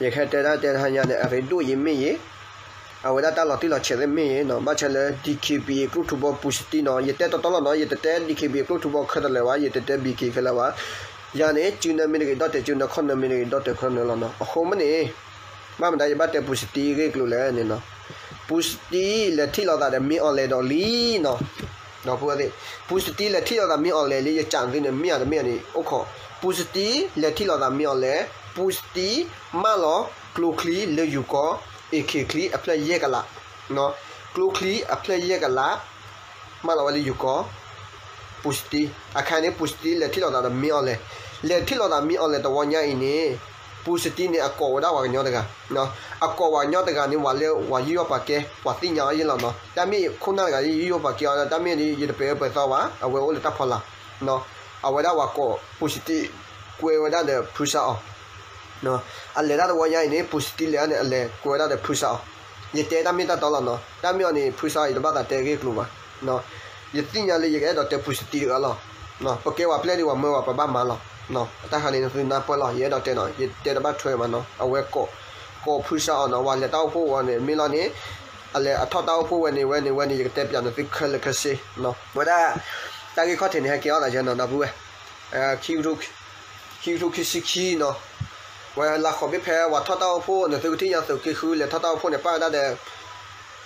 ယကဟဲတဲဒၣ်တဲတဟါညါန့ၣ် အရ့ဒိၣ်အံၤမ့ၢ်ယ့ၤ, အဝဲဒၣ်တၢ်လီၤတံၢ်လီၤဆဲးသ့ၣ်မ့ၢ်ယ့ၤနီၤ, ဘၣ်ဆၣ်လၢ DKBA ကျိၣ်ထူဘီပူၤစတံနီၤ, ယတဲတီတီလီၤနီၤ, ယတတဲ DKBA ကျိၣ်ထူဘီခဲလၢာ်လၢၤဘၣ်, ယတတဲ BK ခဲလၢာ်ဘၣ်, ယၤန့ၣ် စုနၢမ့ၢ်တဂ့ၤဒီးတဲစုနၢ, ခီၣ်နၢမ့ၢ်တဂ့ၤဒီးတဲခီၣ်နၢလီၤနီၤ. အဃိမ့ၢ်န့ၣ် ဘၣ်မတၤယဘၣ်တဲပူၤစတံအဂ့ၢ်အကျိၤလဲၣ်န့ၣ်နီၤ, ပူၤစတံလဲၤထံၣ်လိာ်သးဒီးမ့ၢ်အီၤလဲၣ်ဒီးလံနီၤ. ပူၤစတံလဲၤထံၣ်လိာ်သးမ့ၢ်အီၤလဲၣ်လံ, ယကးသုန့ၣ် မ့ၢ်ဧါတမ့ၢ်ဧါန့ၣ် အိၣ်ခိး, ပူၤစတံလဲၤထံၣ်လိာ်သးမ့ၢ်အီၤလဲၣ်, ပူၤစတံမၢလီၤကျိချံလၢယိၤကီၢ်, အ့ၣ်ခ့ၣ်ချံအဖျၢၣ်ယဲၢ်ကလး, ကျိချံအဖျၢၣ်ယဲၢ်ကလး မၢလီၤဝဲလၢယိၤကီၢ်, ပူၤစတံ, အခါန့ၣ် ပူၤစတံလဲၤထံၣ်လိာ်သးဒီးမ့ၢ်အီၤလဲၣ်, လဲၤထံၣ်လိာ်သးမ့ၢ်အီၤလဲၣ်တဝီညါအံၤန့ၣ်, ပူၤစတံန့ၣ် အကိးဝဲဒၣ်ပှၤကညီတဂၤ, အကိးပှၤကညီတဂၤန့ၣ် ဝဲလၢပှၤယူးယီၣ်ပာ်ကဲ, ပှၤသ့ၣ်ညါအီၤယဲၢ်လီၤနီၤ, တၢ်မ့ၢ်ခိၣ်နၢ်တဂၤ ယူးယီၣ်ပာ်ကဲအီၤ တၢ်မ့ၢ်ဒ် ယတပဲာ်အၢပဲာ်သီဘၣ်, အဝဲအိၣ်လၢတၢ်ဖီလာ်, အဝဲဒၣ်ပှၤကိးပူၤစတံ ကွဲဝဲဒၣ်ဒီးဖုစါအီၤ အလဲၤတၢ်တဝီညါအံၤန့ၣ် ပူၤစတံလဲၤန့ၣ် အလဲၤကွဲဝဲဒၣ်ဒီးဖုစါအီၤ, ယတဲတၢ်မ့ၢ်တၢ်တီလီၤနီၤ, တၢ်မ့ၢ်အီၤန့ၣ် ဖုစါအီၤ ယတဘၣ်သးတဲအဂ့ၢ်အကျိၤဘၣ်, ယသ့ၣ်ညါလၢယကအဲၣ်ဒိးတဲပူၤစတံတဂၤလီၤ, ပကဲပှၤပျဲၢ်ဒံးပှၤမၢပှၤ ပဘၣ်မၤလီၤ, တၢ်ခါန့ၣ် နသုနၢ်ပၢၢ်လီၤ, ယအဲၣ်ဒိးတဲနီၤ, ယတဲတဘၣ်ထွဲမးနီၤ, အဝဲကိး, ကိးဖုစါအီၤနီၤ, ဝဲလဲၤတၢ်အိၣ်ဖှိၣ်ဝဲန့ၣ် မ့ၢ်လီၤန့ၣ်, အလဲၤအထီၣ်တၢ်အိၣ်ဖှိၣ်ဝဲန့ၣ် ဝဲန့ၣ် ဝဲန့ၣ် ယကတဲပၠးနသုခဲလၢာ်ခဲဆ့, ဝဲဒၣ်, တၢ်ဂ့ၢ်ခီၣ်ထံးန့ၣ် ဟဲကဲအီၣ်သးယဲနီၤ ဒီပုၢ်ဝဲၢ် ခံကထိခံဆံခံနီၤ, ဝဲလၢဃိးဘ့ၣ်ဖဲ ပှၤထီၣ်တၢ်အိၣ်ဖှိၣ် နသုကထံၣ်ညါသုးက့ဃု လဲၤထီၣ်တၢ်အိၣ်ဖှိၣ်န့ၣ် ပၣ်ဝဲဒၣ်ဒီး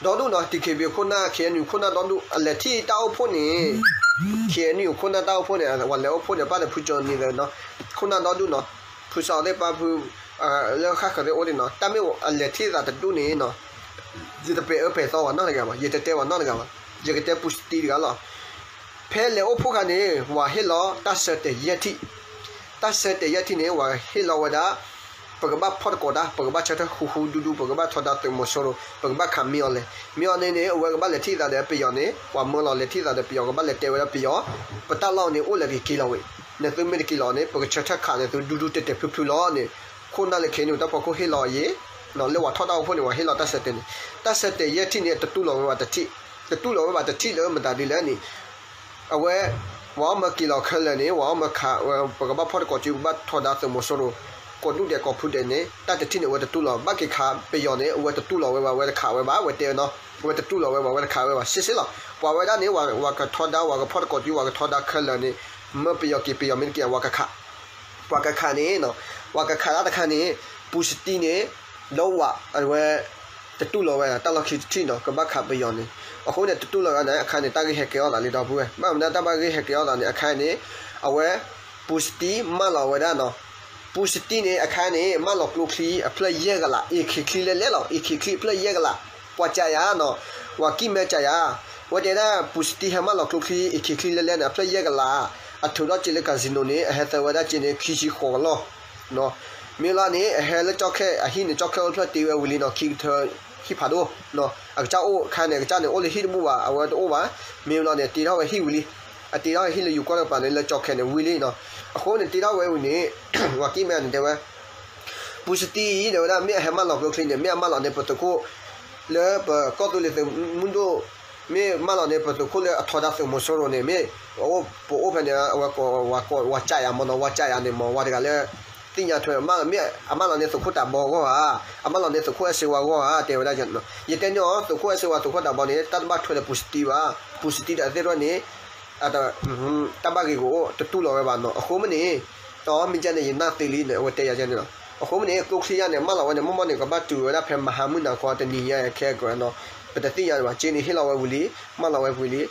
ဒီဒူၣ်နီၤ, DKBA ခိၣ်နၢ် KNU ခိၣ်နၢ်ဒီဒူၣ် အလဲၤထံၣ်တၢ်အိၣ်ဖှိၣ်န့ၣ်, KNU ခိၣ်နၢ်တၢ်အိၣ်ဖှိၣ်န့ၣ် ပှၤလဲၤအိၣ်ဖှိၣ်န့ၣ် ပၣ်ဒီးဖုကၠီနံၤဒီး ခိၣ်နၢ်ဒီဒူၣ်နီၤ, ဖုစးအီၤသ့ၣ်ပၣ်ဖု လၢဃၣ်ဃၢၤသ့ၣ်အိၣ်ဒံးနီၤ, တၢ်မ့ၢ်အလဲၤထံၣ်သးတဒူၣ်န့ၣ်နီၤ ယတပဲာ်အၢပဲာ်သီပှၤနီတဂၤဘၣ်, ယတတဲပှၤနီတဂၤဘၣ်, ယကတဲပူၤစတံတဂၤလီၤ. ဖဲလဲၤအိၣ်ဖှိၣ်ခါန့ၣ် ပှၤဟ့ၣ်လီၤတၢ်ဆၢတဲာ်ယဲၢ်ထံၣ်, တၢ်ဆၢတဲာ်ယဲၢ်ထံၣ်န့ၣ် ပှၤဟ့ၣ်လီၤဝဲဒၣ်, ပကဘၣ်ဖီၣ်တကိးတၢ်, ပကဘၣ်ဆၢထၢၣ်ဃူဃူဒူဒူ, ပကဘၣ်ထီဒါသုးမီၤစိရိၤ, ပကဘၣ်ခးမ့ၢ်အီၤလဲၣ်, မ့ၢ်အီၤန့ၣ်န့ၣ် အဝဲကဘၣ်လဲၤထံၣ်သးဒီးပယီၤန့ၣ်, ပှၤမၢလီၤလဲၤထံၣ်သးဒီးပယီၤ ကဘၣ်လဲၤတဲဝဲဒၣ်ပယီၤ, ပတၢ်လီၢ်န့ၣ်အိၣ်လၢကက့ၤလီၤဝဲ, နသုမ့ၢ်တက့ၤလီၤန့ၣ် ပကဆၢထၢၣ်ခးနသုဒူဒူတဲာ်တဲာ်ဖုဖုလီၤန့ၣ်, ခိၣ်နၢ်လၢ KNU တၢ်ဖီခိၣ်ဟ့ၣ်လီၤအယဲၢ် လၢပှၤထီၣ်တၢ်အိၣ်ဖှိၣ်န့ၣ် ပှၤဟ့ၣ်လီၤတၢ်ဆၢတဲာ်န့ၣ်, တၢ်ဆၢတဲာ်ယဲၢ်ထံၣ်န့ၣ် တတူၢ်လိာ်ဝဲဘၣ်တထံၣ်, တတူၢ်လိာ်ဝဲဘၣ်တထံၣ်လၢမတၤဒ်လဲၣ်န့ၣ်, အဝဲ, ပှၤအီၣ်မၢက့ၤလီၤခဲလၢာ်န့ၣ် ပှၤအီၣ်မၢခးဝဲ, ပကဘၣ်ဖီၣ်တကိးစု ပဘၣ်ထီဒါသုးမီၤစိရိၤ, ကိးဒူၣ်ဒဲးကိးဖုဒဲးန့ၣ် တၢ်တထံၣ်န့ၣ် အဝဲတတူၢ်လိာ်, ဘၣ်က့ၤခးပယီၤန့ၣ် အဝဲတတူၢ်လိာ်ဝဲဘၣ်, အဝဲတခးဝဲဘၣ်, အဝဲတဲဝဲနီၤ, အဝဲတတူၢ်လိာ်ဝဲဘၣ်, အဝဲတခးဝဲဘၣ်, စ့စ့လီၤ, ပှၤဝဲဒၣ်န့ၣ် ပှၤကထီဒါ ပှၤကဖီၣ်တကိးစု ပှၤကထီဒါခဲလၢာ်န့ၣ်, မၢပယီၤက့ၤ ပယီၤမ့ၢ်တက့ၤ ပှၤကခး ပှၤကခးန့ၣ်, ပှၤကခးတၢ်တခါန့ၣ်, ပူၤစတံန့ၣ်, ဒီးဝဲ, တတူၢ်လိာ်ဝဲ တၢ်လီၢ်ခံတထံၣ်နီၤ ကဘၣ်ခးပယီၤန့ၣ်, အဃိန့ၣ် တတူၢ်လိာ်ဝဲန့ၣ် အခါန့ၣ် တၢ်ဂ့ၢ်ဟဲကဲအီၣ်သးလံဒီပုၢ်ဝဲၢ်, ဘၣ်မနုၤတၢ်ဘၣ်ဂ့ၢ်ဟဲကဲအီၣ်သးန့ၣ် အခါန့ၣ်, အဝဲ, ပူၤစတံမၢလီၤဝဲဒၣ်နီၤ, ပူၤစတံန့ၣ် အခါန့ၣ် မၢလီၤကျိချံအဖျၢၣ်ယဲၢ်ကလး, အ့ၣ်ခ့ၣ်ချံလဲလဲလီၤ, အ့ၣ်ခ့ၣ်ချံအဖျၢၣ်ယဲၢ်ကလး, ပှၤကးယၤနီၤ, ပှၤကံၢ်မဲကးယၤ ဝဲတဲဒၣ် ပူၤစတံဟဲမၢလီၤကျိချံ အ့ၣ်ခ့ၣ်ချံလဲလဲန့ၣ် အဖျၢၣ်ယဲၢ်ကလး, အထုးထီၣ်စ့လၢ casino န့ၣ် အဟဲသၢဝဲဒၣ်စ့န့ၣ် ခံဆံဃိးကလီၢ်, မ့ၢ်လီၤန့ၣ် အဟဲလၢကၠီၣ်ခဲၣ် အဟံၣ်န့ၣ် ကၠီၣ်ခဲၣ်အိၣ်ဖျၢၣ်တ့ဝဲဝံၤလံနီၤ ခံကထၢဟံၣ်ဖးဒိၣ်, အကစၢ်အိၣ်ခါန့ၣ် အကစၢ်န့ၣ်အိၣ်လၢဟံၣ်တဘူၣ်ဘၣ် အဝဲတအိၣ်ဘၣ်, မ့ၢ်လီၤန့ၣ် တ့ထီၣ်ဝဲဟံၣ်ဝံၤလံ, အတ့ထီၣ်ဝဲဟံၣ်လၢယိၤကီၢ်တကပၤန့ၣ် လၢကၠီၣ်ခဲၣ်န့ၣ်ဝံၤလံနီၤ, အဃိန့ၣ်တ့ထီၣ်ဝဲဝံၤန့ၣ်, ပှၤကံၢ်မဲန့ၣ်တဲဝဲ ပူၤစတံအံၤ တဲဝဲဒၣ် မ့ၢ်အဟဲမၢလီၤကျိချံန့ၣ် မ့ၢ်အမၢလီၤန့ၢ်ပသုးခိၣ်, လၢပကီၢ်သူလ့ၤသုးမုၢ်ဒိၣ်, မ့ၢ်မၢလီၤန့ၢ်ပသုးခိၣ်လၢအထီဒါသုးမီၤစိရိၤန့ၣ် မ့ၢ်, ပအိၣ်ဖဲန့ၣ် အဝဲကိးဝၤကးယၤမ့ၢ်နီၤ ဝၤကးယၤန့ၣ်မ့ၢ် ဝၤတဂၤလၢ, သ့ၣ်ညါထွဲ မ့ၢ်အမၢလီၤန့ၢ်သုးခိၣ်တးဘီအဂီၢ်ဧါ, အမၢလီၤန့ၢ်သုးခိၣ်အဲၣ်စ့ဝါအဂီၢ်ဧါ တဲဝဲဒၣ်, ယတဲန့ၢ်အီၤ သုးခိၣ်အဲၣ်စ့ဝါသုးခိၣ်တးဘီန့ၣ် တၢ်တဘၣ်ထွဲဒီးပူၤစတံဘၣ်, ပူၤစတံဒီးအသ့ၣ်တဖၣ်န့ၣ် တၢ်ဘၣ်ဂ့ၤဂ့ၤအိၣ် တတူၢ်လိာ်ဝဲဘၣ်နီၤ အဃိမ့ၢ်န့ၣ်, မ့ၢ်ကဲန့ၣ် ယနာ်သ့လံန့ၣ် အဝဲတဲယၤန့ၣ်လီၤ, အဃိမ့ၢ်န့ၣ် ကျိချံယါန့ၣ် မၢလီၤဝဲန့ၣ် မ့ၢ်မ့ၢ်န့ၣ် ကဘၣ်တုၤဝဲဒၣ်ဖဲမဟါမုၢ်နၤခီတနံၤညါခဲကီးနီၤ, ပတသ့ၣ်ညါဘၣ် စ့န့ၣ်ဟ့ၣ်လီၤဝဲဝံၤလံ, မၢလီၤဝဲဝံၤလံ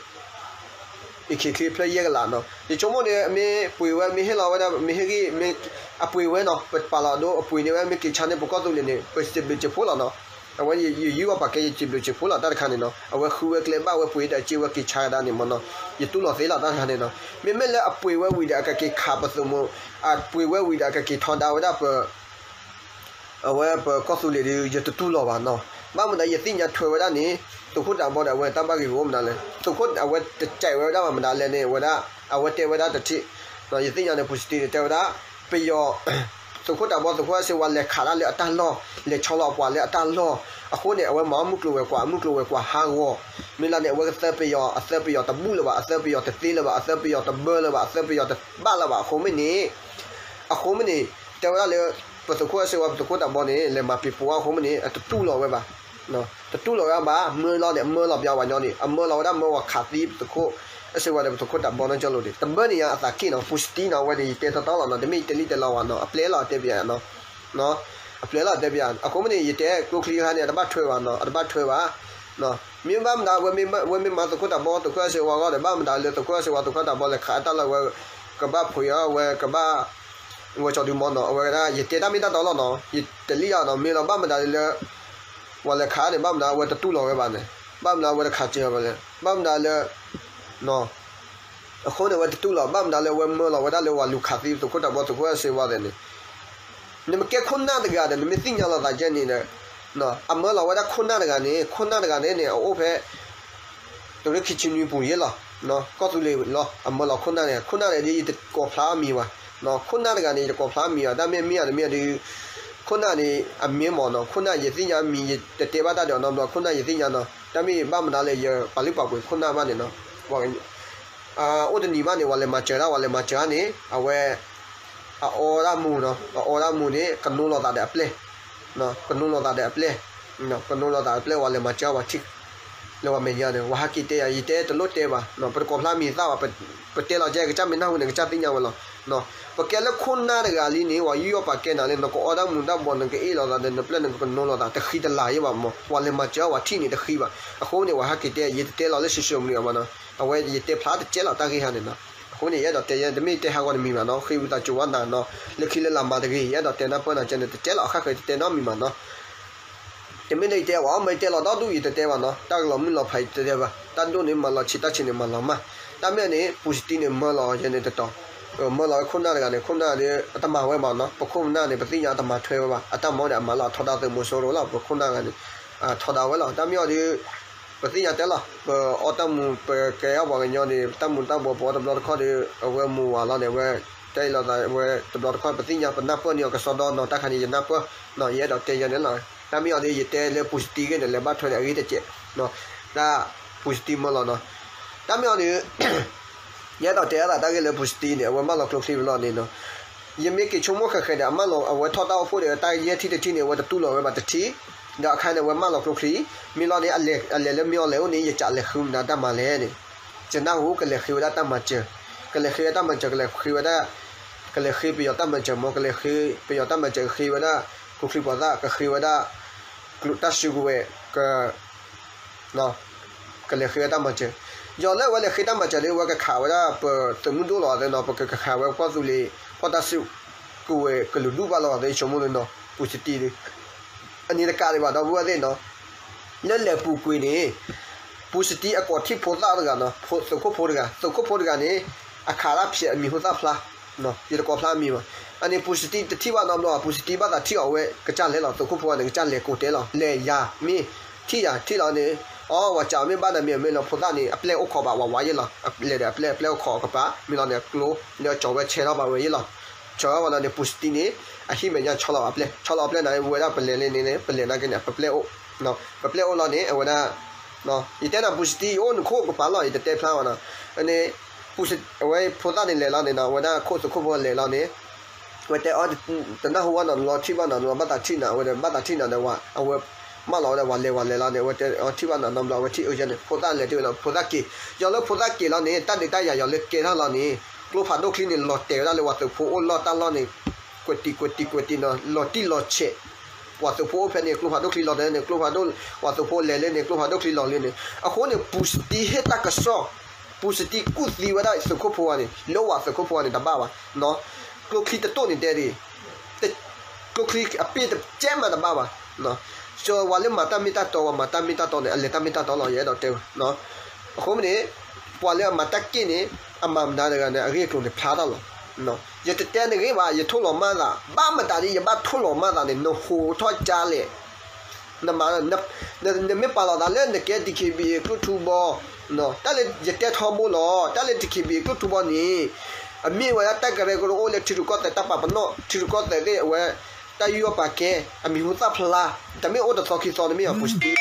အ့ၣ်ခ့ၣ်ချံအဖျၢၣ်ယဲၢ်ကလးနီၤ ယဆိကမိၣ်န့ၣ် မ့ၢ်ပှ့ၤဝဲ မ့ၢ်ဟ့ၣ်လီၤဝဲဒၣ် မ့ၢ်ဟ့ၣ်ဂံၢ် မ့ၢ်အပှ့ၤဝဲနီၤ ပပာ်လီၤဒိ အပှ့ၤန့ၢ်ဝဲ မ့ၢ်က့ၤဆါန့ၢ်ပကီၢ်သူလ့ၤန့ၣ် ပစံးဘျုးစံးဖှိၣ်လီၤနီၤ, အဝဲယယူးယီၣ်ပာ်ကဲယစံးဘျုးစံးဖှိၣ်လီၤ တၢ်တခါန့ၣ်နီၤ အဝဲဃုဝဲကျဲဘၣ်ဝဲပှ့ၤဒီးစ့ဝဲက့ၤဆါကဒါန့ၣ်မ့ၢ်နီၤ, ယတူၢ်လိာ်သ့လီၤတၢ်တခါန့ၣ်နီၤ မ့မ့ၢ်လၢအပှ့ၤဝဲဝံၤဒီးအကက့ၤခးပသုးမုၢ်, အပှ့ၤဝဲဝံၤဒီးအကက့ၤထီဒါဝဲဒၣ်ပ အဝဲပကီၢ်သူလ့ၤဒီး ယတတူၢ်လိာ်ဘၣ်နီၤ, ဘၣ်မနုၤယသ့ၣ်ညါထွဲဝဲဒၣ်န့ၣ်, သုးခိၣ်တးဘီဒီးအဝဲတၢ်ဘၣ်ဂ့ၤဂ့ၤအိၣ်မနုၤလဲၣ်, သုးခိၣ်အဝဲတစဲးဝဲဒၣ်ဘၣ်မနုၤလဲၣ်န့ၣ် ဝဲဒၣ်, အဝဲတဲဝဲဒၣ်တထံၣ်, ယသ့ၣ်ညါန့ၣ် ပူၤစတံန့ၣ် တဲဝဲဒၣ်, ပယီၤ သုးခိၣ်တးဘီ သုးခိၣ်အဲၣ်စ့ဝါလဲၤခးတၢ်လၢအတၢ်လီၢ်, လဲၤဆီလီၤအပှၤလၢအတၢ်လီၢ်, အဃိန့ၣ် အဝဲမၤအီၣ်မုၢ်ကျိၤဝဲၤကွာ် အမုၢ်ကျိၤဝဲၤကွာ်ဟးဂီၤ, မ့ၢ်လီၤန့ၣ် အဝဲကသၢပယီၤ အသၢပယီၤတဘူၣ်လၢၤဘၣ် အသၢပယီၤတသ့လၢၤဘၣ် အသၢပယီၤတဘၢလၢၤဘၣ် အသၢပယီၤတဘၣ်လၢၤဘၣ် အဃိမ့ၢ်န့ၣ်, အဃိမ့ၢ်န့ၣ်, တဲဝဲဒၣ်လၢ ပသုးခိၣ်အဲၣ်စ့ဝါ ပသုးခိၣ်တၢ်ဘီန့ၣ် လဲၤမၤပံၤပူၤအါအဃိမ့ၢ်န့ၣ် အတတူၢ်လိာ်ဝဲဘၣ်. တတူၢ်လိာ်ဝဲဘၣ်, မၢလီၤန့ၣ် အမၢလီၤပျီဝဲညီန့ၣ် အမၢလီၤဝဲဒၣ်မၢဝဲခးသံပသုးခိၣ်အဲၣ်စ့ဝါဒီး ပသုးခိၣ်တၢ်ဘီနီကၠီလိၤန့ၣ် တဘၣ်န့ၣ်ယၤအသးက့ၣ်နီၤ, ပူၤစတံနီၤ အဝဲန့ၣ် ယတဲတီတီလီၤနီၤ, တမ့ၢ်ယတဲလံတဲလီဝဲနီၤ, အပျဲၢ်လီၤတဲပယၤနီၤ, အပျဲၢ်လီၤတဲပယၤ, အဃိမ့ၢ်န့ၣ် ယတဲကျိချံခါန့ၣ် အတဘၣ်ထွဲဘၣ်နီၤ, အတဘၣ်ထွဲဘၣ် မ့ၢ်ဘၣ်မတၤ ဝဲမ့ၢ်မၤသုးခိၣ်တၢ်ဘီ သုးခိၣ်အဲၣ်စ့ဝါဂီၢ်ဒီး ဘၣ်မတၤလၢသုးခိၣ်အဲၣ်စ့ဝါ သုးခိၣ်တၢ်ဘီလဲၤခးတၢ်လၢဝဲ ကဘၣ်ဖှံးအီၤ ဝဲကဘၣ် ဝဲကၠီဒုမီနီၤ, အဝဲဒၣ် ယတဲတၢ်မ့ၢ်တၢ်တီလီၤနီၤ, ယတလံယၤနီၤ, မ့ၢ်လီၤဘၣ်မတၤလၢ ဝဲလဲၤခးန့ၣ် ဘၣ်မတၤဝဲတတူၢ်လိာ်ဝဲဘၣ်န့ၣ်, ဘၣ်မတၤဝဲတခးစၢၤဘၣ်လဲၣ်, ဘၣ်မတၤလၢ အဃိန့ၣ် ဝဲတတူၢ်လိာ် ဘၣ်မတၤလၢဝဲမၢလီၤဝဲဒၣ်လၢဝဲလူၤခးသံသုးခိၣ်တၢ်ဘီ သုးခိၣ်အဲၣ်စ့ဝါသ့ၣ်န့ၣ်, နမ့ၢ်ကဲခိၣ်နၢ်တဂၤဒီး နမ့ၢ်သ့ၣ်ညါလီၤသးကဲန့ၣ်ဒီး အမၢလီၤဝဲဒၣ်ခိၣ်နၢ်တဂၤန့ၣ် ခိၣ်နၢ်တဂၤန့ၣ်န့ၣ် အအိၣ်ဖဲ သုးရ့ၣ်ခံဆံနွံပူၤယဲလီၤ, ကီၢ်သူလ့ၤလီၤ, အမၢလီၤခိၣ်နၢ်န့ၣ် ခိၣ်နၢ်န့ၣ်ဒီး ယတကိးဖျါအမံၤဘၣ်, ခိၣ်နၢ်တဂၤန့ၣ် ယတကိးဖျါအမံၤဘၣ်, တၢ်မ့ၢ်မ့ၢ်ဧါတမ့ၢ်ဧါဒီး ခိၣ်နၢ်န့ၣ် အမ့ၢ်မ့ၢ်နီၤ, ခိၣ်နၢ်ယသ့ၣ်ညါအမံၤ ယတတဲဘၣ်တၢ်ဒီးအီၤနီတဘျီ, ခိၣ်နၢ်ယသ့ၣ်ညါနီၤ, တၢ်မ့ၢ်ဘၣ်မတၤလၢယပာ်လုၢ်ပာ်ပှ့ၤခိၣ်နၢ်ဘၣ်န့ၣ်နီၤ, အိၣ်တနံၤဘၣ်န့ၣ် ဝဲလဲၤမၤစၢၤဒၣ် ဝဲလဲၤမၤစၢၤန့ၣ် အဝဲ အအီဒၣ်မူၤနီၤ, အအီဒၣ်မူၤန့ၣ် ကနိလီၤသးဒီးအပျဲၢ်, ကနိလီၤသးဒီးအပျဲၢ်, ကနိလီၤသးဒီးအပျဲၢ် ဝဲလဲၤမၤစၢၤဝဲထံၣ် လၢဝဲမဲာ်ညါန့ၣ် ဝဲဟဲက့ၤတဲယၤ ယတဲတလိၣ်တဲဘၣ်, ပတကိးဖျါမံၤသၣ်ဘၣ်, ပတဲလီၤကဲ ကစၢ်မ့ၢ်နၢ်ဟူန့ၣ် ကစၢ်သ့ၣ်ညါဝဲလီၤ, ပကဲလၢခိၣ်နၢ်တဂၤလံန့ၣ် ဝဲယူးယီၣ်ပာ်ကဲနၤလၢ နကအီဒၣ်မူၤတၢ်ဘီ နကအ့ၣ်လိာ်သးဒီး နပျဲၢ်နကနိလီၤသး တဃံတလၤယဲဘၣ်မး, ဝဲလဲၤမၤစၢၤဝဲထံၣ်န့ၣ်တဃံဘၣ်, အဃိန့ၣ် ဝဲဟဲက့ၤတဲ ယတတဲလီၤလၢ social media ဘၣ်နီၤ, အဝဲယတဲဖျါတကဲလီၤတၢ်ဂ့ၢ်ဟါန့ၣ်နီၤ, အဃိန့ၣ် ယအဲၣ်ဒိးတဲယဲ တမ့ၢ်တဲဟးဂီၤတမံၤဘၣ်နီၤ, ဃ့ဝံသးစူၤဝဲနၤနီၤ, လၢခံလၢလာ်မၤတဂ့ၤ ယအဲၣ်ဒိးတဲနၢ်ပၢၢ်နၤကဲန့ၣ် တတဲလီၤအခါဃၢၤ တတဲနီတမံၤဘၣ်နီၤ တမ့ၢ်လၢယတဲဝဲ မ့ၢ်ယတဲလီၤဒီဒူၣ်ယတတဲဘၣ်နီၤ, တၢ်ကလီၤမုၢ်လီၤဖးယတတဲဘၣ်, တၢ်ဒိၣ်န့ၣ်မၤလီၤဆံး တၢ်ဆံးန့ၣ်မၤလီၤမၢ်, တၢ်မ့ၢ်န့ၣ် ပူၤစတံန့ၣ် မၢလီၤယဲန့ၣ်တတီၤ, မၢလီၤဝဲခိၣ်နၢ်တဂၤန့ၣ် ခိၣ်နၢ်ဒီး အတမၤဝဲဘၣ်နီၤ, ပခိၣ်ပနၢ်န့ၣ် ပသ့ၣ်ညါအတမၤထွဲဝဲဘၣ်, အတၢ်မၤန့ၣ် အမၤလီၤထီဒါသုးမီၤစိရိၤလီၤ, ပခိၣ်နၢ်တဂၤန့ၣ် ထီဒါဝဲလီၤ, တၢ်မ့ၢ်အီၤဒီး ပသ့ၣ်ညါတဲလီၤ, ပအီတၢ်မူၤ ပကဲထီၣ်ပှၤကညီန့ၣ် တၢ်မူၤတၢ်ဘှီး ပအီတဘျီတခီၣ်ဒီး အဝဲမူၤဝဲလီၤန့ၣ် အဝဲ တၢ်အံၤလီၤသးဝဲတဘျီတခီၣ် ပသ့ၣ်ညါပနၢ်ပၢၢ်န့ၢ်အီၤကစီဒီနီၤ, တၢ်ခါန့ၣ် ယနၢ်ပၢၢ်, ယအဲၣ်ဒိးတဲယဲန့ၣ်လီၤ, တၢ်မ့ၢ်အီၤဒီး ယတဲလၢပူၤစတံဂ့ၢ်န့ၣ် လဲၤဘၣ်ထွဲဒီးအဂ့ၢ်တစဲး, တၢ်ပူၤစတံမၢလီၤနီၤ, တၢ်မ့ၢ်အီၤဒီး ယအဲၣ်ဒိးတဲအသးတၢ်ဂ့ၢ်လၢပူၤစတံန့ၣ် အဝဲမၢလီၤကျိချံဝဲလီၤန့ၣ်နီၤ, ယမ့ၢ်က့ၤဆိကမိၣ်ဃဲးဃဲးဒီး အမၢလီၤ အဝဲထီၣ်တၢ်အိၣ်ဖှိၣ်ဒီး တၢ်ယဲၢ်ထံၣ်တထံၣ်န့ၣ် အဝဲတတူၢ်လိာ်ဝဲဘၣ်တထံၣ်, ဒီးအခါန့ၣ် အဝဲမၢလီၤကျိချံ, မ့ၢ်လီၤန့ၣ် အလဲၤလၢမ့ၢ်အီၤလဲၤအိၣ်န့ၣ် ယကးလဲၤဃုမနုၤတၢ်မၤလဲၣ်န့ၣ်, ယနၢ်ဟူကလဲၤဃ့ဝဲဒၣ်တၢ်မၤစၢၤ, ကလဲၤဃ့ဝဲတၢ်မၤစၢၤ ကလဲၤဃ့ဝဲဒၣ်, ကလဲၤဃ့ပယီၤတၢ်မၤစၢၤမ့ၢ် ကလဲၤဃ့ပယီၤတၢ်မၤစၢၤ ကဃ့ဝဲဒၣ် ကျိချံပှၤသၣ် ကဃ့ဝဲဒၣ် ကျိတၢ်စုကဝဲၤ က ကလဲၤဃ့ဝဲတၢ်မၤစၢၤ, ယီၤလၢအဝဲလဲၤဃ့တၢ်မၤစၢၤဒီး အဝဲကခးဝဲဒၣ်ပသုးမုၢ်ဒိၣ်လီၤသ့နီၤ, ပကခးဝဲကီၢ်သူလ့ၤ ဖီၣ်တၢ်စုကဝဲၤကလုာ်ဒူၣ်ဘၣ်လီၤသ့ ဆိကမိၣ်လၢနီၤ, ပူၤစတံဒီး အန့ၣ်တကးဒံးဘၣ် ဒီပုၢ်ဝဲၢ်သ့ၣ်နီၤ, လၢလဲၤပူၤကွံာ်န့ၣ် ပူၤစတံအကိးထံၣ်ဖိသၣ်တဂၤနီၤ, သုးခိၣ်ဖိတဂၤ, သုးခိၣ်ဖိတဂၤန့ၣ် အခးတၢ်ဖျဲးအမံၤဟူသၣ်ဖျါ ယတကိးဖျါမံၤဘၣ်, အန့ၣ်ပူၤစတံတထံၣ်ဘၣ်နီတဘျီဘၣ်, ပူၤစတံဘၣ်သးထံၣ်အီၤဝဲကစၢ်လဲၤလီၤ, သုးခိၣ်ဖိန့ၣ် ကစၢ်လဲၤကိးတဲလီၤ, လဲၤယၤ မ့ၢ်ထံၣ်ယၤထံၣ်လီၤန့ၣ်, အီ ဝၤစးမ့ၢ်ဘၣ်နၤမ့ၢ်မ့ၢ်လီၤ ဖိသၣ်န့ၣ် အပျဲၢ်အိၣ်ခိးဘၣ်ဝးဝးယဲလီၤ, လဲၤဒီးအပျဲၢ် အပျဲၢ်အိၣ်ခိးအကပၤ မ့ၢ်လီၤန့ၣ် အကျိလၢအကၠီၤဝဲဆဲးထီၣ်ဘၣ်ဝဲယဲလီၤ, ဆဲးထီၣ်ဘၣ်လီၤန့ၣ် ပူၤစတံန့ၣ် အဟံၣ်မဲာ်ညါဆီလီၤအပျဲၢ်, ဆီလီၤအပျဲၢ်န့ၣ် ဝဲဒၣ်ပလဲၤလၢန့ၣ် ပလဲၤနာ်က့န့ၣ် ပပျဲၢ်အိၣ်, ပပျဲၢ်အိၣ်လီၤန့ၣ် အဝဲဒၣ် ယတဲနၤပူၤစတံ ယအိၣ်နခိၣ်ကပၤလီၤ ယတတဲဖျါဘၣ်နီၤ, န့ၣ် အဝဲဖိသၣ်န့ၣ်လဲၤလီၤန့ၣ်နီၤ, အဝဲဒၣ်ခိၣ်သုးခိၣ်ဖိလဲၤလီၤန့ၣ်, ဝဲတဲအီၤ တနၢ်ဟူဘၣ်နီၤ လီၤထံၣ်ဘၣ်နီၤ လီၤဘၣ်သးထံၣ်နၤ အဝဲဒၣ်ဘၣ်သးထံၣ်နၤဒီးဝဲ အဝဲမၢလီၤဝဲဒၣ်ဝဲလဲၤဝဲလဲၤလီၤန့ၣ် အဝဲတဲအီၤထံၣ်ဘၣ်နၤနီတဘျီ အဝဲထံၣ်အၢယဲန့ၣ် ဖိသၣ်လဲၤတ့ၢ်ဝဲလီၤ ဖိသၣ်က့ၤ, ယီၤလၢဖိသၣ်က့ၤလီၤန့ၣ် တၢ်ဒုးတၢ်ယၤယီၤလၢကဲထီၣ်လီၤန့ၣ် ကျိဖးဒိၣ်ချံန့ၣ် လီၤတဲာ်ဝဲဒၣ်လၢဝၤသုးဖိအိၣ်လီၢ်တၢ်လီၢ်န့ၣ် ကွဲးတံၤကွဲးတံၤကွဲးတံၤနီၤ လီၤတံၢ်လီၤဆဲး, ပှၤသုးဖိအိၣ်ဖဲန့ၣ် ကျိဖးဒိၣ်ချံလီၤတဲာ်န့ၣ် ကျိဖးဒိၣ် ပှၤသုးဖိလဲၤလၢန့ၣ် ကျိဖးဒိၣ်ချံလီၤလၢန့ၣ် အဃိန့ၣ် ပူၤစတံဟ့ၣ်တၢ်ကစီၣ်, ပူၤစတံကူၣ်သံဝဲဒၣ်သုးခိၣ်ဖိန့ၣ် လၢဝၤသုးခိၣ်ဖိန့ၣ်တဘၣ်ဘၣ်, ကျိချံတတိၢ်န့ၣ်တဲဒ် ကျိချံအပ့ၢ်တကဲမးတဘၣ်ဘၣ်, စီၤဝၤလၢမၤတၢ်မ့ၢ်တၢ်တီ ဝၤမၤတၢ်မ့ၢ်တၢ်တီန့ၣ် အလဲၤတၢ်မ့ၢ်တၢ်တီလီၤ ယအဲၣ်ဒိးတဲဝဲ, အဃိန့ၣ် ပှၤလၢအမၤတၢ်က့ၣ်န့ၣ် အမၤမနုၤတဂၤန့ၣ် အဂ့ၢ်အကျိၤန့ၣ်ဖျါထီၣ်လီၤ ယတတဲနဂ့ၢ်ဘၣ် ယထိၣ်လီၤမၢ်သး ဘၣ်မတၤဒ်ယဘၣ်ထိၣ်လီၤမၢ်သးန့ၣ် နဟူးထီၣ်ကၢ်လဲၣ်, နမၤ နမ့ၢ်ပာ်လီၤသးလၢနကဲ DKBA ကျိၣ်ထူဘီ, တၢ်လၢယတဲထီဘိလီၤ တၢ်လၢ DKBA ကျိၣ်ထူဘီန့ၣ် အမ့ၢ်ဝဲဒၣ်တၢ်ကရၢကရိအိၣ်လၢထံရူၢ်ကီၢ်သဲးတၢ်ပာ်ပနီၣ် ထံရူၢ်ကီၢ်သဲးသ့ၣ်အဝဲ တၢ်ယူးယီၣ်ပာ်ကဲ အမံၤဟူသၣ်ဖျါ, တမ့ၢ်အိၣ်တသီခံသီတမ့ၢ်အီၤ ပူၤစတံ,